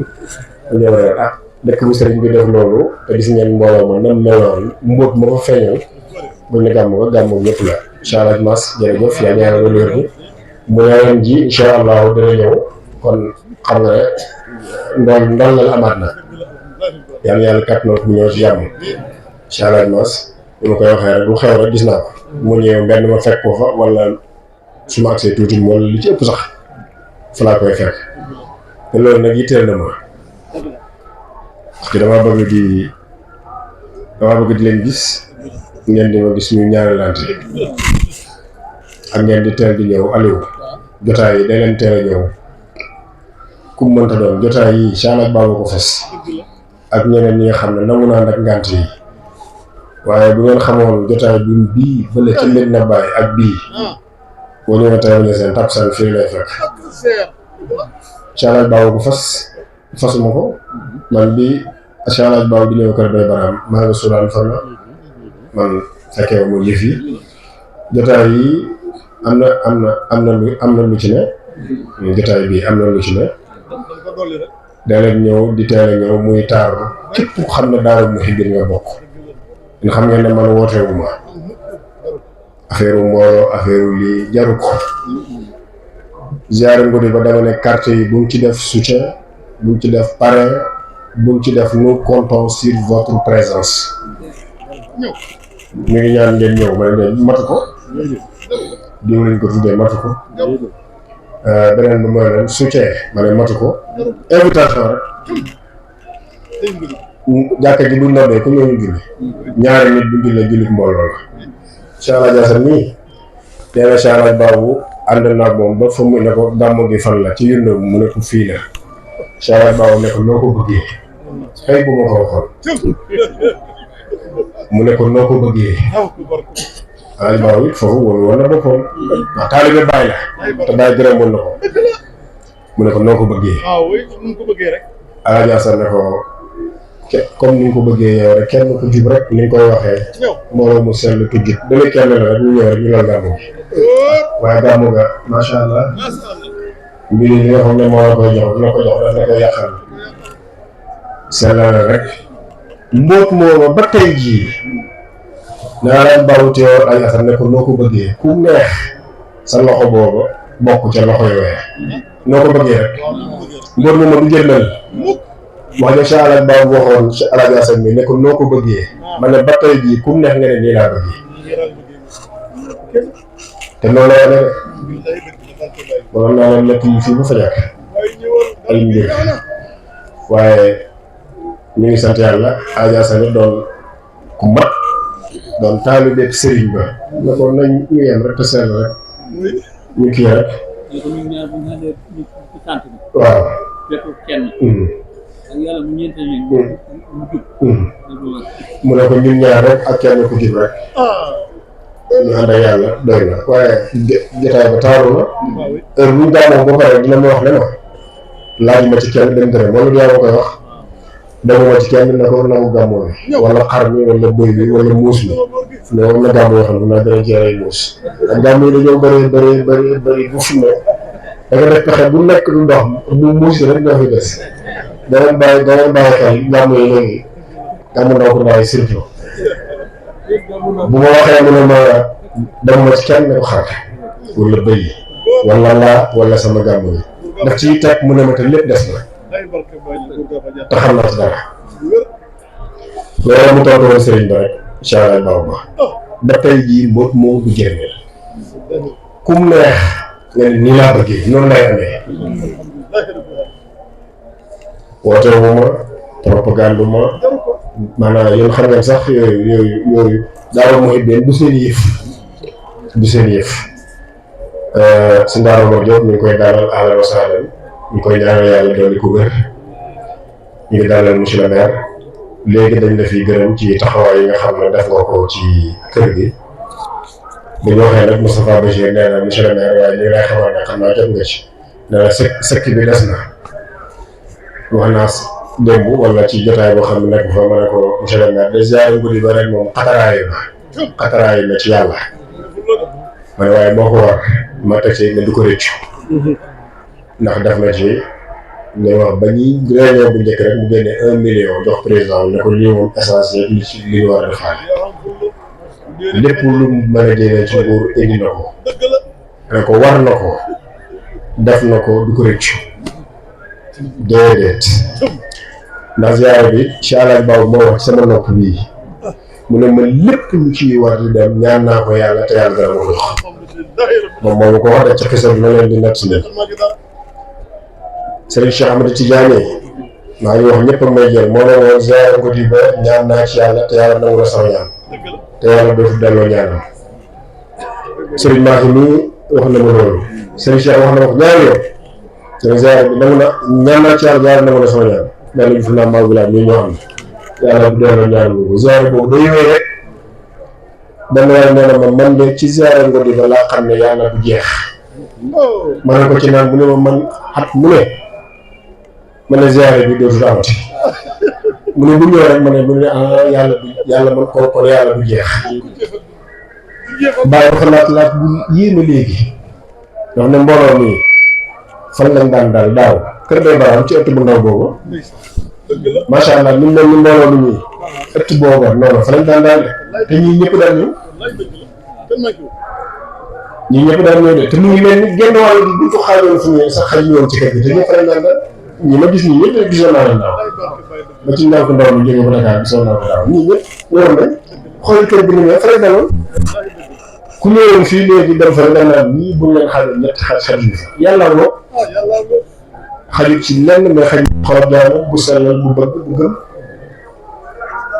ñëw reer dëkk bu sëriñ bi def loolu te gis ngeen mbooloo ma nam meloon mbóot ma fa feeñal buñ ne gàmm ko gàmm ñëpp la incha allah mas jërëjëf yaa ñaanal wér gi mu ñaanal ji incha allah dina ñëw kon xam nga ne ndol la amaat na yàlla kat na mu ñëw ci jàmm incha allah mas li ma koy waxee rek lu xew rek gis naa ko mu ñëw benn ma fekk ko fa wala su ma agsee tuuti wala li ci ëpp sax fa laa koy fekk te loolu nag yitteel na ma parce que dama bëgg di leen gis ngeen di ma gis ñu ñaanalante ak ngeen di teel di ñëw Aliou jotaay yi day leen teel a ñëw ku mu mënta doon jotaay yi Cheikh Alaaji Baba ko fes ak ñeneen ñi nga xam ne nangu naa nag ngànt yi waaye bu ngeen xamoon jotaay bi bii fële ci Medina Baye ak bii boo ñëwee tey ne seen takkusaan fii lay fekk Cheikh Alaaji Baba ko fasuma ko man bi Cheikh Alaaji Baba di ñëw kër Bay Baraam maa ngi suudaan fan la man fekkee mu yëf yi jotaay yi am na lu ci ne jotaay bi am na lu ci ne da leen ñëw di teel a ñëw muy taaru képp xam ne Daaru Muhibin nga bokk nga xam ngeen ne man wootewu ma affaire mbooloo affaire lii jaru ko ziare ngodi ba dama ne quartier yi bu mu ci def soutien bu mu ci def parrain bu mu ci def nous comptons sur votre présence ñu ngi ñaan ngeen ñëw ma ne leen matu ko diw lañ ko tuddee matu ko beneen bi mooy leen soutien ma ne matu ko invitation rek jàkka ji buñ noddee ku ñëw ñu julli ñaari nit bu jullee jullit mbooloo la Cheikh Alaaji Asan nii nee na Cheikh Alaaji Baabu ànd naag moom ba fa mu ne ko gàmmu gi fan la ci yëndu mu ne ko fii la Cheikh Alaaji Baabu ne ko noo ko bëggee xëy bu ma ko waxoon mu ne ko noo ko bëggee Alaaji Baabu it foofu woon na boppam ndax taalibe Baay la te Baay gërëmoon na ko mu ne ko noo ko bëggee Alaaji Asan ne ko comme ni nga ko bëggee yow rek kenn ku jub rek ni nga koy waxee mbooloo mu sell tujjut dana kenn la rek ñu ñëw rek ñu la gàmmu gi waaye gàmmu ga macha allah mbir yi nga xam ne moo la koy jox dina ko jox dana ko yàqal sellal rek mbóot mooma ba tey jii naa leen Baabu teewoon Alaaji Asan ne ko noo ko bëggee ku neex sa loxo booba bokk ca loxo yooyee noo ko bëggee rek mbóot mooma du jëndal wax nga Cheikh Alaaji Baabu waxoon Cheikh Alaaji Asan mi ne ko noo ko bëggee ma ne ba tey jii ku neex nga ne nii laa bëggee te noonu la wane de mënoon naa leen nekk yi fii ba fajar ay mbir waaye ñu ngi sant yàlla Adja Sane doon ku mat doon taalibe sëriñ ba ne ko nañ ñu yem rek te sell rek ñu kii rek waaw mu ne ko ñun ñaar rek ak kenn ku jub rek ñu ànd ak yàlla doy na waaye jotaay ba taaru na heure bu ñu daanoo ba pare dina ma wax ne ma laaj ma ci kenn dem dërëm wala yaa ma koy wax demuma ci kenn ne ko nangu gàmmoo bi wala xar mi wala bëy bi wala muus mi ne war na gàmm yoo xam ne naa gën a jeeray muus ak gàmm yi dañoo bëri bu fi ne da nga def pexe bu nekk du ndox bu muus yi rek ñoo fi des danañ bàyyi xel gàmm yi léegi gàmm ndaw ko ndaw surtout bu ma waxee mu ne ma demuma ci kenn ne ko xar wala bëy wala laa wala sama gàmm yi daf ciy teg mu ne ma te lépp des na te xam naa ci dara loolu mu tontu woon sëriñ ba rek incha allah baaw ba tey jii mbóot moom du génneel kum neex nga ne nii laa bëggee noonu lay amee woote wu ma propagande ma maanaam yéen xam ngeen sax yooyu daaw mooy benn du seen yëf si Ndaara Mor Diop ñu ngi koy dalal ahlan wa sahlan ñu koy ñaanal yàlla dolli ko wér ñu ngi dalal monsieur le maire léegi dañ la fi gërëm ci taxawaay yi nga xam ne def nga ko ci kër gi bu ñu waxee nag Moustapha Bachir nee na monsieur le maire waaye ñu ngi lay xamal ne xam naa jot nga ci nee na sëkk bi des na wax naa démb wala ci jotaay boo xam ne nekk fa ma ne ko monsieur le maire de ziare guddi ba rek moom xataraayu na ci yàlla ma ne waaye moo ko war ma teg ci ne du ko rëccu ndax def na ci li wax ba ñuy réunion bu njëkk rek mu génne 1 million jox président ne ko lii moom essentiel li ñu war a defaale lépp lu mën a génne ci nguur indi na ko ne ko war na ko def na ko du ko rëccu déedéet ndax ziyaara bi ci àlal baaw moo wax sama nopp bii mu ne ma lépp lu ci war di dem ñaan naa ko yàlla te yàlla dara ma ko jox moom moo ma ko wax de ca xisam la leen di nett si leen Serigne Cheikh Ahmed Tidiane maa ngi wax ñëpp a may jël moo ne woon ziyaara guddi ba ñaan naa ci yàlla te yàlla nangu na sama ñaan te yàlla dootu delloo ñaanam Serigne Mahi mii wax na ma loolu Serigne Cheikh wax na ma ko ñaari yoon te ziyaara bi nangu na ñaan naa ci yàlla nangu na sama ñaan benn bi fi naa maa wilaat ñii ñoo am yàlla du delloo ñaan boobu ziyaara boobu day wéy rek benn waaye nee na ma man de ci ziyaara guddi ba laa xam ne yàlla du jeex ma ne ko ci naan mu ne ma man at mu ne ma ne ziyaare bi dootul amati mu ne bu ñëw rek ma ne bu ne yàlla man kon yàlla du jeex bàyyi ko laat bu yéeme léegi ndax ne mbooloo mi fan lañ daan daal daaw kër day baraam ci ëtt bu ndaw boobu macha allah ni mel ni mbooloo mi ñii ëtt boobu noonu fa lañ daan daal te ñii ñëpp daan ñëw ñii ñëpp daan ñëw de te mu ngi mel ni genn wàll bi buñ ko xaajoon fu ñu sax xaj ñëwoon ci kër gi te ñëpp fa lañ daan daal ñi ma gis nii ñëpp gisoon naa leen daaw ba ci ndaw ko ndaw mi jógee ba Dakar gisoon naa ko daaw ñii ñëpp ñëwoon nañ xool kër gi ni mais fa lañ daloon ku ñëwoon fii léegi dem fa da naan ñii buñ leen xaajoon ñetti xaj yi yàlla woo xajul ci lenn mais xaj xolob jaamu bu sellal bu bëgg bu gëm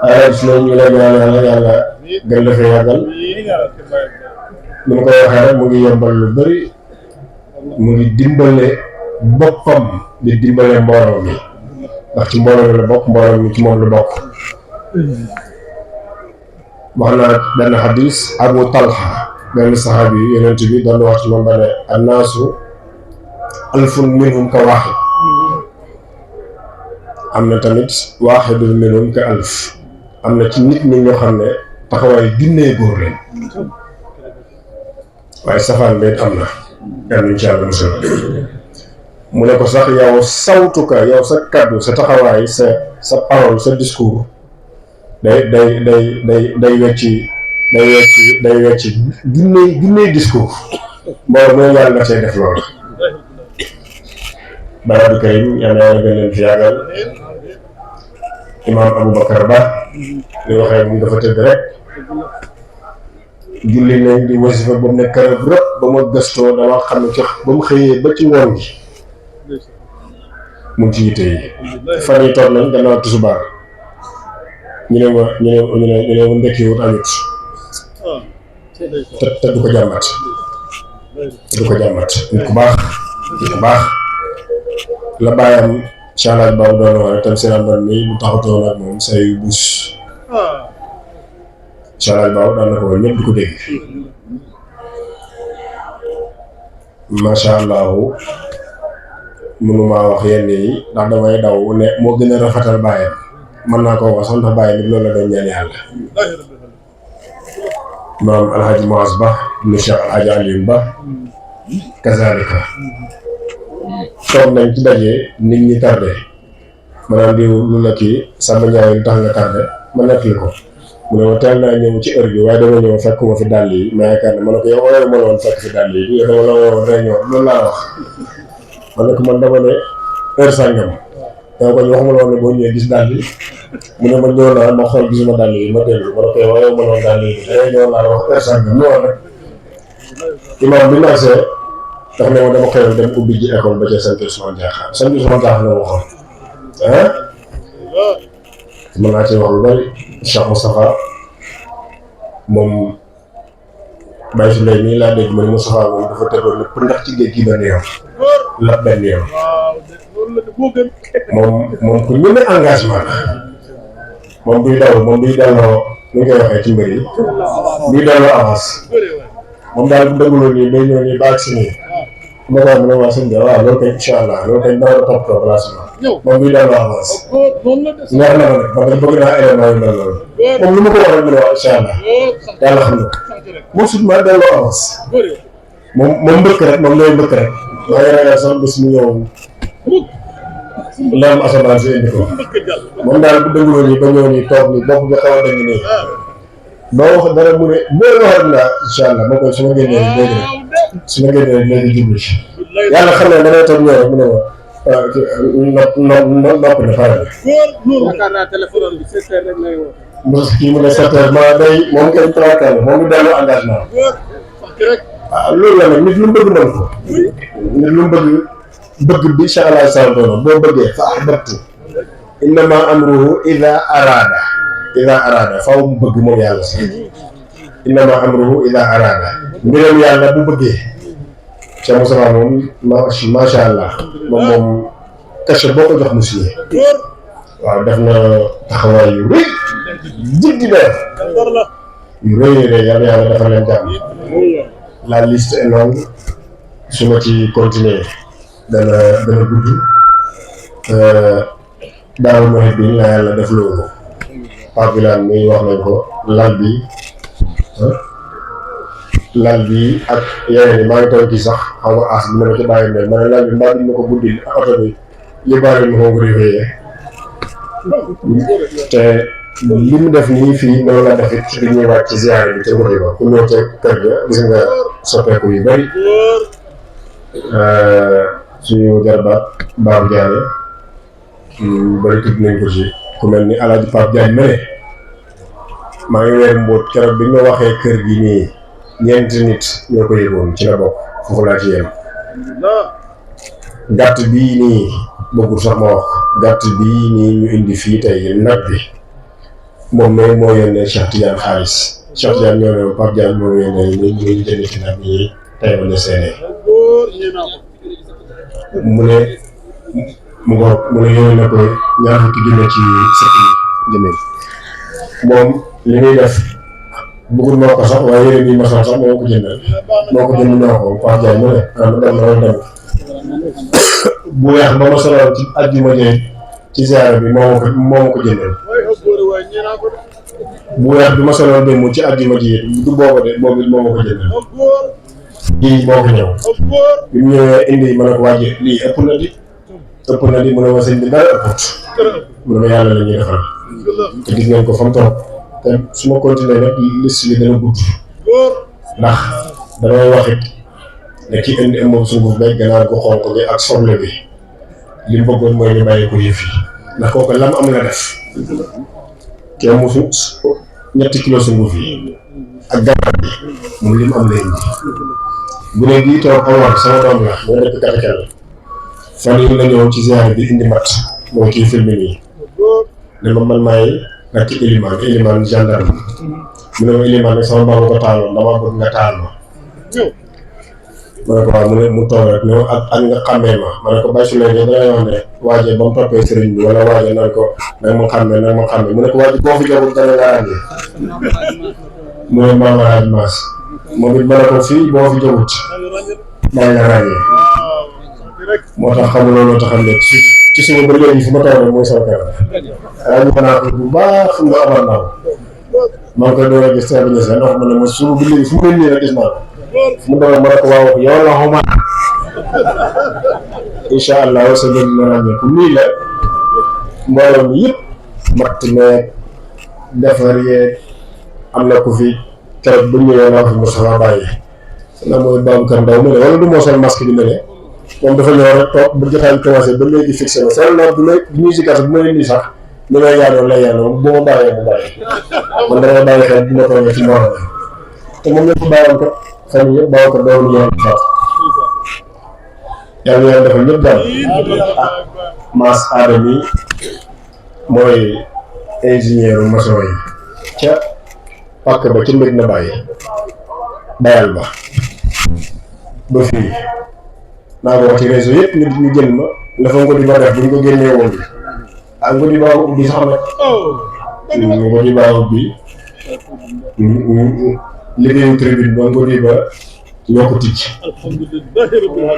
waaye su ñu lay ñaan yàlla gën la fa yàggal ni ma koy waxee rek mu ngi yombal lu bëri mu ngi dimbale boppam di dimbale mbooloo mi ndax ci mbooloo mi la bokk mbooloo mi ci moom la bokk wax na benn xadis Abu Talha benn saxaabi yi yonent bi doon wax ci moom ba ne annaasu alfun minhum ka waaxid am na tamit waaxidun minhum ka alf am na ci nit ñi ñoo xam ne taxawaay junnee góor leen waaye safaan bi am na yal nañu ci yàlla musal mu ne ko sax yow sawtuka yow sa kaddu sa taxawaay sa parole sa discours day wecci junnee discours moo yàlla na see def loolu barab karim yàlla yàlla gën leen fi yàggal imaam Aboubacar Ba li waxee mu dafa tëdd rek julli nañ di wasifa ba mu ne kërëb rëpp ba ma gëstoo dama xam ne ci ba mu xëyee ba ci ngoon gi mu ngi ci yitte yi fan yi toog nañ gannaaw tusubaar ñu ne ma ndekkiwut amit te du ko jàmbat nit ku baax la bàyyam Cheikh Ba doon wax tam seen àndal mi bu taxatoon ak moom say bus Cheikh Ba daan na ko ñëpp di ko dégg macha allah mënuma wax yenn yi ndax damay daw ne moo gën a rafetal bàyyam mën naa koo wax sax ndax bàyyam loolu la doon ñaan yàlla maam Alhaji Moas Ba ibnu Cheikh Alhaji Alioune Ba kazalika toog nañ ci daje nit ñi tardé maanaam di lu la kii sama ñaay lu tax nga tardé ma nettali ko mu ne ma teel naa ñëw ci heure bi waaye dama ñëw fekk ma fi dàll yi ma yaakaar ne ma ne ko yow ma la woon fekk fi dàll yi yow dama la woon réunion loolu laa wax ma ne ko man dama ne heure sàngam dama ko ñu waxuma la woon ne boo ñëwee gis dàll yi mu ne ma ñëw naa ma xool gisuma dàll yi ma dellu ma ne ko yow ma la woon dàll yi réunion laa wax heure sàngam ñëwoon rek imam bi marché tax ne ma dama xëyoon dem ubbi ji école ba ca sant Ousmane Diakha sant Ousmane Diakha la waxoon mën naa ci wax lu bari Cheikh Moustapha moom Baye Souley nii laa dégg ma ne Moustapha moom dafa tëddoon ne pour ndax ci géej gi benn yoon la benn yoon moom ku ñeme engagement la moom duy daw moom duy delloo nu ñu koy waxee ci mbir yi duy delloo avance moom daal bu dëgguloo nii day ñëw nii baag si nii ma ko wax mu ne waa sëñ bi waaw loolu kay incha allah loolu kay dama la toppatoo placement moom duy delloo avance neex na ma nag parce que bëgg naa élément yu mel noonu moom lu ma ko wax rek mu ne waa incha allah yàlla xam na moom sut ma delloo avance moom mbëkk rek moom lay mbëkk rek maa ngi ragal sax bés mu ñëw lam asamaan si indi ko moom daal bu dëgguloo nii ba ñëw nii toog nii bopp bi xaw a dëgg nii boo wax dara mu ne boo waxoon naa incha allah ma koy su ma génnee léegi rek su ma génnee léegi jublu ci yàlla xam ne damay toog ñëw rek mu ne ma noppi na pare yaakaar naa téléphone bi 7 heures rek lay woo. kii mu ne 7 heures ma day moom kay traqué moom mu delloo engagement waaw loolu la nag nit lu mu bëgg mën ko nit lu mu bëgg bi incha allah sal doona boo bëggee fa ahbabtu innama amruhu ida arada faaw mu bëgg moom yàlla sax innama amruhu ida arada mbiram yàlla bu bëggee Cheikh Moustapha moom macha allah moom cachet boo ko jox mu signé waaw def na taxawaay yu rëy jiggi def yu rëy yàlla dafa leen jàmm la liste est longue su ma ci continuer dana gudd daaw nawet bi la yàlla def loolu Pape Bilane mi wax nañ ko lal bi ak yeneen yi maa ngi toog kii sax xaw ma as bi ma la ci bàyyi ne ma ne lal bi mbaa duñ ma ko buddil oto bi yóbbaale ma ko réveillé te li mu def nii fii noonu la def it ci li ñuy wàcc ci ziare bi ca guddi ba ku ñëw ca kër ga gis nga soppeeku yu bëri suñu jarbaat Babou Diané bëri tudd nañ ko ci ku mel ni El Hadj Pape Diagne ma ne maa ngi weer mbóot keroog bi ñu waxee kër gi nii ñeenti nit ñoo ko yëgoon ci la bokk foofu laa ci yem gàtt bii nii bëggul sax ma wax gàtt bii nii ñu indi fii tey nag bi moom mais moo yónnee Cheikh Tidiane xaalis Cheikh Tidiane ñoo ne Pape Diagne moo yónnee ñu jënd ci nag bi tey ba ne seenee mu ne yónnee na ko ñaar fukki junne ci sëkk yi jëmee moom li muy def bëggul moo ko sax waaye yére bi ma sax moo ko jëndal moo ko jënd ñoo ko Pape Diagne mu ne dem bu weex ba ma soloon ci àjjuma jee ci ziara bi moo ma ko jëndal bu weex bi ma soloon démb ci àjjuma ji du boobu de boobu moo ma ko jëndal kii moo ko ñëw bi mu ñëwee indi ma ne ko wàjje lii ëpp na di mu ne ma sëñ bi dara ëpput mu ne ma yàlla la ñuy defal te gis nañ ko fa mu toog te su ma continuer nag liste bi dana gudd ndax damay wax it ne ki indi moom sunguf beeg ganaar gu xonk bi ak soble bi li mu bëggoon mooy ñu bàyyi ko yëf yi ndax kooku lam am la def te musu 3 kilo sunguf yi ak gànnaar bi moom li mu am lay indi bu ne gii toog Omar sama doom la moo dëkk Katakel fan yi la ñëw ci ziar bi indi mat moo kii filmé nii ne ma man maay rakki Elimane gendarme mu ne ma Elimane nag sama baabu ko taaloon dama bëgg nga taal ma ne ko waaw mu toog rek ne ak nga xàmmee ma ne ko Baye Souleye de dangay wax ne waajee ba mu toppee sëriñ bi wala waajee nag ko nag ma xàmmee mu ne ko waajee boo fi jagul dana nga ràññee mu ne Mame Alhaji Mass moom it ma ne ko fii boo fi jagut daa nga ràññee moo tax xamuloo loo taxam ne ci suba ba léegi fu ma toog rek mooy sama kër ràññee naa ko bu baax nga amal naaw maa ngi koy door a gis teer bi ñes la ndax ma ne ma suba ba léegi fu mu nii rek gis naa ko mu doon ma ne ko waaw yow la xuma incha allah sa ngeen dina ràññeeku nii la mbooloo mi yëpp matt meeg defar yeeg am na ku fi keroog bu ñëwee naa fi Moustapha bàyyi na mooy Babacar Ndaw mu ne wala du moo sol masque bi ne moom dafa ñëw rek toog bu jotaay bi commencé ba léegi fixé na seen loolu bu ñuy si gàtt bu ma leen di sax li may yaanoon lay yaanoon bu ma bàyyee mu bàyyi man dama bàyyi xel bu ma toogee ci mbooloo te moom la ko bàyyoon ko fan yii yëpp Babacar doon ñëw faat yàlla yàlla defal ñëpp jàmm Mass Adami mooy ingénieur maçon yi ca pàkk ba ci mbir na bàyyi bayal ba fii naa ko wax ci réseau yëpp nit ñu jël ma la fa Ngodi Ba def bu ñu ko génnee woon bi ah Ngodi Ba ko ubbi sax nag Ngodi Ba ubbi liggéeyu tribune ba Ngodi Ba ñoo ko tijj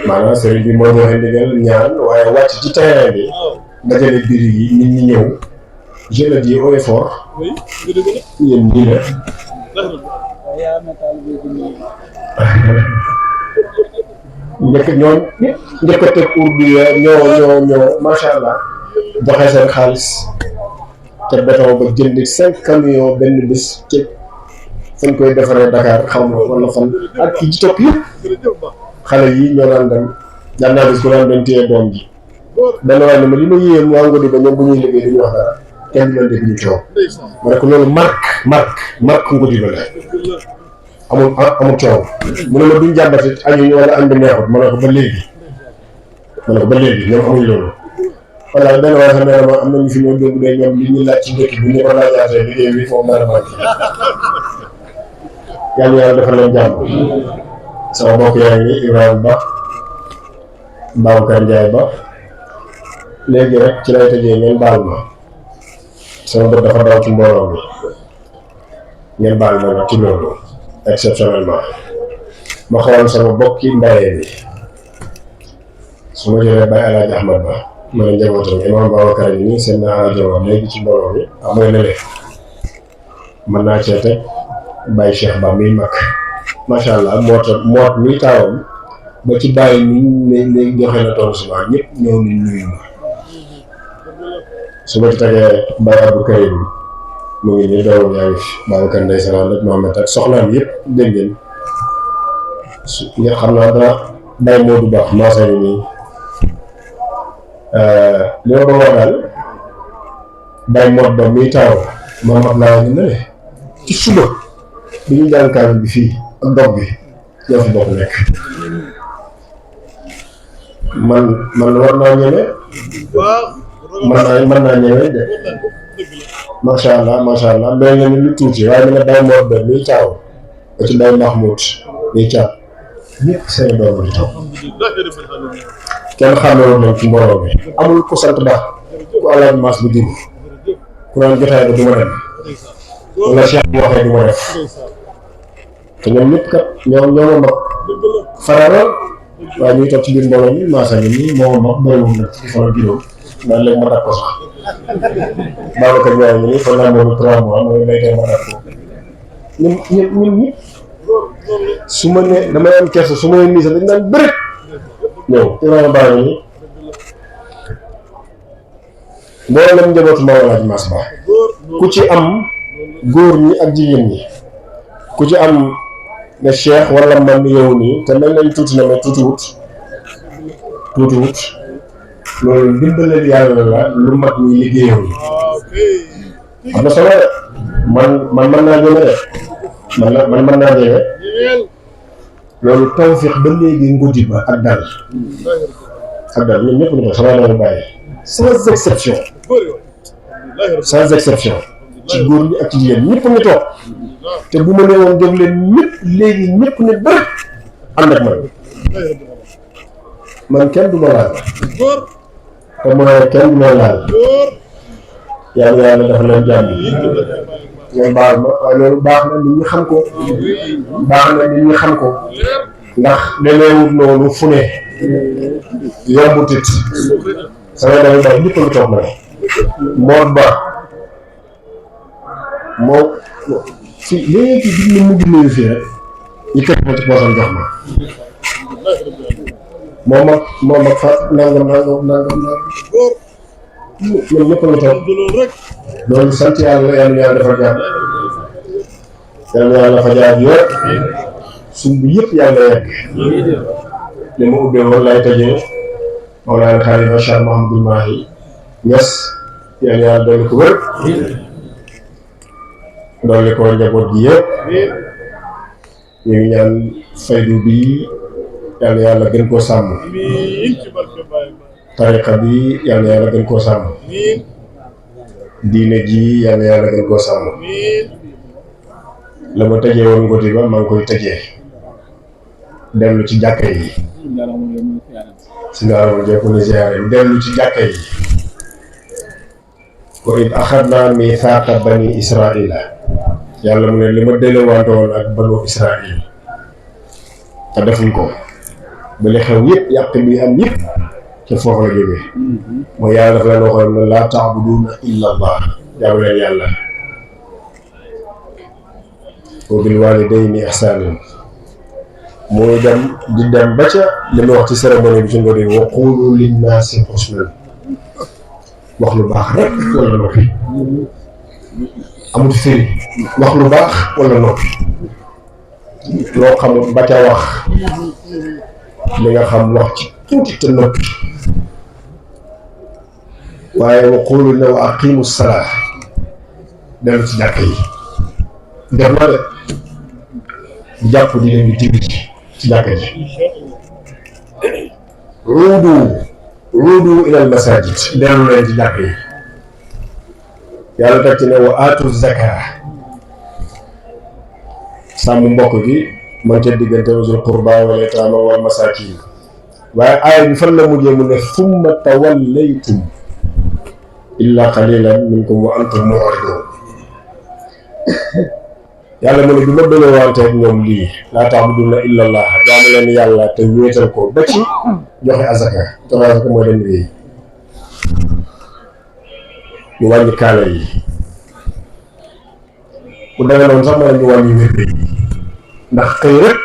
maanaam sëriñ bi moo joxe ndigal ñaan waaye wàcc ci terrain bi dajale biir yi nit ñi ñëw je le dis haut et fort yéen ñii la njëkk a teg urdu ya ñoo macha allah joxe seen xaalis te béton ba jënd 5 camions benn bés ci fañ koy defaree Dakar xam nga wala fan ak ki ci topp yëpp xale yi ñoo daan dem daan naa gis ku daan dem téye doom ji benn waaye ne ma li ma yéem waa Ngodi ba ñoom bu ñuy liggéey duñu wax dara kenn du leen dégg ñu coow ma ne ko loolu marque Ngodi ba la amul coow mu ne ma duñ jàmbati añuñu wala añ bi neexut ma ne ko ba léegi ñoom amuñ loolu voilà benn waaye xam ne ma am na ñu fi ñëw dégg de ñoom li ñu laaj ci ndekki bu ñu ko laajaatee liggéey bi foofu dara manqué yàlla defal leen jàmm sama mbokk yaa ngi Ibrahima Ba Babacar Ndiaye Ba léegi rek ci lay tëjee ngeen baal ma sama bët dafa daw ci mbooloo mi ngeen baal ma nag ci loolu exceptionnellement ma xool sama bokki mbayee bi su ma jëlee Baye El Hadj Ahmad Ba ma ne njabootam imam Babacar yi nii seen naa jawam léegi ci mbooloo mi amooy lele mën naa cee teg Baye Cheikh Ba muy mag macha allah moot muy taawam ba ci bàyyi ni léegi joxe na tool suba ñëpp ñëw nañ nuyu ma su ma ci tegee Baye Abdou Karim mu ngi nii doomam yaa ngi fi Babacar Ndeye Salam rek Mohamed ak soxnaam yëpp dégg ngeen nga xam naa dara Baye Modou Ba maasa yi nii li ma bëgg a wax daal Baye Modou Ba muy taaw Mamadou laa ñu ne ci suba bi ñu jàng kaamil bi fii ak dog bi ñoo fi bokk nekk man war naa ñeme mën naa ñeme de macha allah doy na ni lu tuuti waaye mi ne Baye Modou Ba muy taaw ba ci Baye Mahmoud muy caab ñëpp seen doom di taw kenn xàmmewul leen ci mbooloo bi amul ku sant Ba ku Alaaji Mass bu jur ku naan jotaay ba du ma dem wala Cheikh bu waxee du ma def te ñoom ñëpp kat ñoo ma mag fararal waaye ñuy toog ci biir mbooloo mi maasa ni nii moo mag bëriwul nag ci fan juróom ndax léegi ma dab ko sax Babacar Ndiaye nii fan laa moom 3 mois mooy béykat ma dab ko ñun su ma nee damay am kersa su ma nee nii sax dañ naan bëri ñëw Ibrahima Ba nii mboolem njabootu Mame Alhaji Mass Ba ku ci am góor ñi ak jigéen ñi ku ci am ne Cheikh wala man yow nii te mel nañ tuuti na mais tuutiwut loolu ndimbalal yàlla la lu mag ñi liggéeyam am na solo man mën naa ñëw de man mën naa jege loolu tawfiq ba léegi ngóoti ba ak dal ñun ñëpp ñu ko sama doon bàyyi sans exception ci góor ñi ak ci jigéen ñëpp ñu toog te bu ma nee woon jóg leen ñëpp léegi ñëpp ne bëri ànd ak man kenn du ma laal te mooy kenn du ma laal yàlla dafa leen jàmm ngeen baal ma waaye loolu baax na nit ñi xam ko ndax demeewut noonu fu ne yombut it sama doom yi ñëpp a toog ma ne Mor Ba moo fi léegi bi mu mujj nuyu fii rek ñu teg ma ci poosam jox ma moom ak fa nangam ñoom ñëpp a ngi toog loolu sant yàlla dafa jàmm yàlla fa jaar yëpp sumb yëpp yàlla yegg li ma ubbee woon lay tëjee Mawlana Khalifa Cheikh Mouhamadoul Mahi Niass yàlla dolli ko wér dolli ko njaboot gi yëpp ñu ngi ñaan faydu bi yàlla gën koo sàmm tariqa bi yàlla gën koo sàmm diine ji yàlla gën koo sàmm la ma tëjee woon ngóoti ba maa ngi koy tëjee dellu ci jàkka yi si ngaaramoon jekku ni ziyaare dellu ci jàkka yi wa id axadnaa miisaaqa bani israila yàlla mu ne li ma delloowaante woon ak banu israil te defuñ ko ba li xew yëpp yàq bi am yëpp te foofu la jógee mooy yàlla dafa leen waxoon ne laa taabuduuna illa allah jaamu leen yàlla wa bil waalidayni ihsaanan muy dem di dem ba ca li ma wax ci cérémonie bi ci ngóor wa quulu linnaasi husnan wax lu baax rek wala noppi amul firi wax lu baax wala noppi loo xamul ba ca wax li nga xam wax ci tuuti te noppi waaye wa quulu ne wa aqimu salaa dellu ci jàkk yi def na de jàpp di leen di tibi ci jàkk ji ruudu ilal masajid dellu leen ci jàkk yi yàlla teg ci ne wa aatu zaka sàmm mbokk gi man ca diggante usul qurba wal yataama wal masaakin waaye aaya bi fan la mujjee mu ne summa tawallaytum illa qalilan minkum wa antum mu'ridun yàlla mu ne bi ma dëlee wanteeg ñoom lii laa ta'buduna illa allah jaamu leen yàlla te wéetal ko ba ci joxe azaka joxe azaka mooy dem liggéey ñu wàññi kaala yi bu demee noonu sax ma ne ñu wàññi wér yi ndax xëy rek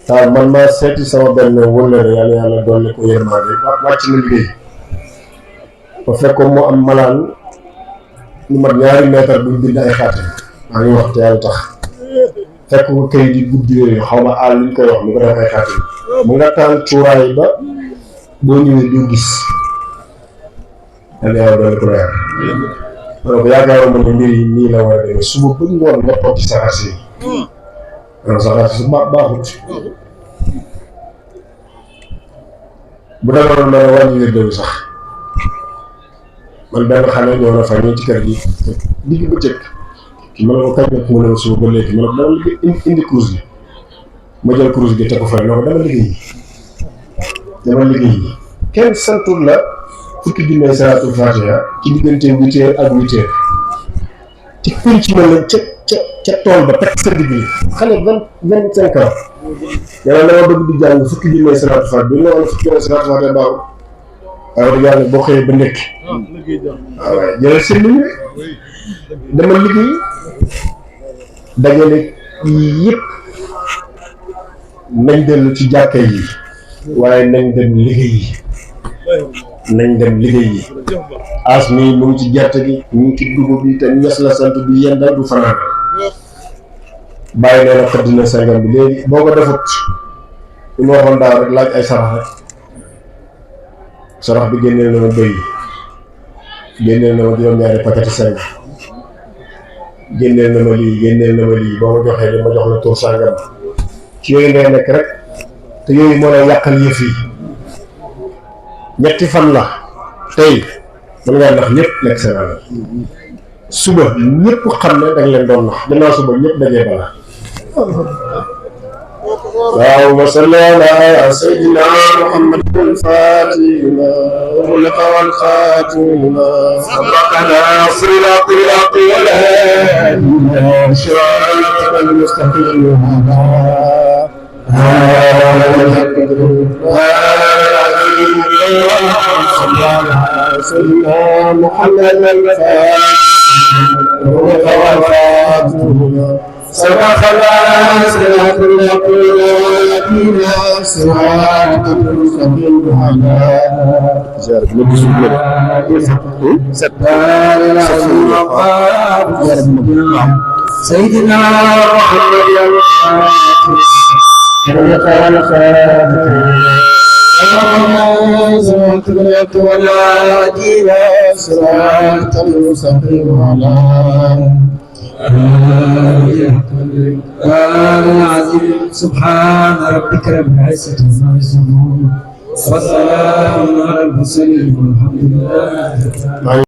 waaw man maa seeti sama benn wëllëre yàlla doole ko yërmande wàcc na liggéey ba fekkoon mu am malaan lu mat 2 mètre buñ bind ay xaatim maa ngi wax te yàlla tax fekk ko këy di guddi yooyu xaw ma àll luñ koy wax mu ko def ay xaatim mu nga taal cuuraay ba boo ñëwee du gis yàlla doole ko leer ma ne ko yaakaaroon ma ne mbir yi nii la war a demee suba ba ngoon nga toog ci saxaar si non saxaar si baaxut bu demoon ma ne wàññi wér dewu sax man benn xale ñëw na fa ñëw ci kër gi digg bëccëg ki ma ne ko kañ nag mu ne suba ba léegi ma ne ko dama liggéey indi course bi ma jël course bi teg ko fa ne ko dama liggéey kenn santul la fukki junne salaatul fatiha ci diggante 8 heures ak 8 heures ci pénc ci mel ca tool ba teg sa digg xale 25 ans yàlla dama bëgg di jàng fukki junne salaatul fatiha bi nga wax ne fukki junne salaatul fatiha baaw waaye wax yàlla boo xëyee ba nekk waaw waaye jëlal seen liggéey dama liggéey dajale yëpp nañ dellu ci jàkka yi waaye nañ dem liggéey yi as mi mu ngi ci gerte gi mu ngi ci dugub bi te ñes la sant bi yendal du fanaan bàyyi nee na xëdd na sengam bi léegi boo ko defut li ma waxoon daaw rek laaj ay sarax rek sarax bi génneel na ma bëy génneel na ma juróom-ñaari paquet seng génneel na ma lii boo ma joxee li ma jox la tur sàngam ci yooyu ngay nekk rek te yooyu moo lay yàqal yëf yi. ñetti fan la tey mën ngaa nax ñëpp lekk seen alal suba ñëpp xam ne dañ leen doon nax gannaaw suba ñëpp dajee bala. اللهم صل على سيدنا محمد الفاتح لما أغلق والخاتم سبق ناصر الأطلاق والهادي صراطك المستقيم صل على سيدنا محمد الفاتح لما أغلق والخاتم سبق صراط المستقيم صراط المستقيم سيدنا محمد صراط المستقيم العظيم سبحان ربك رب العزة عما يصفون وسلام على المرسلين والحمد لله.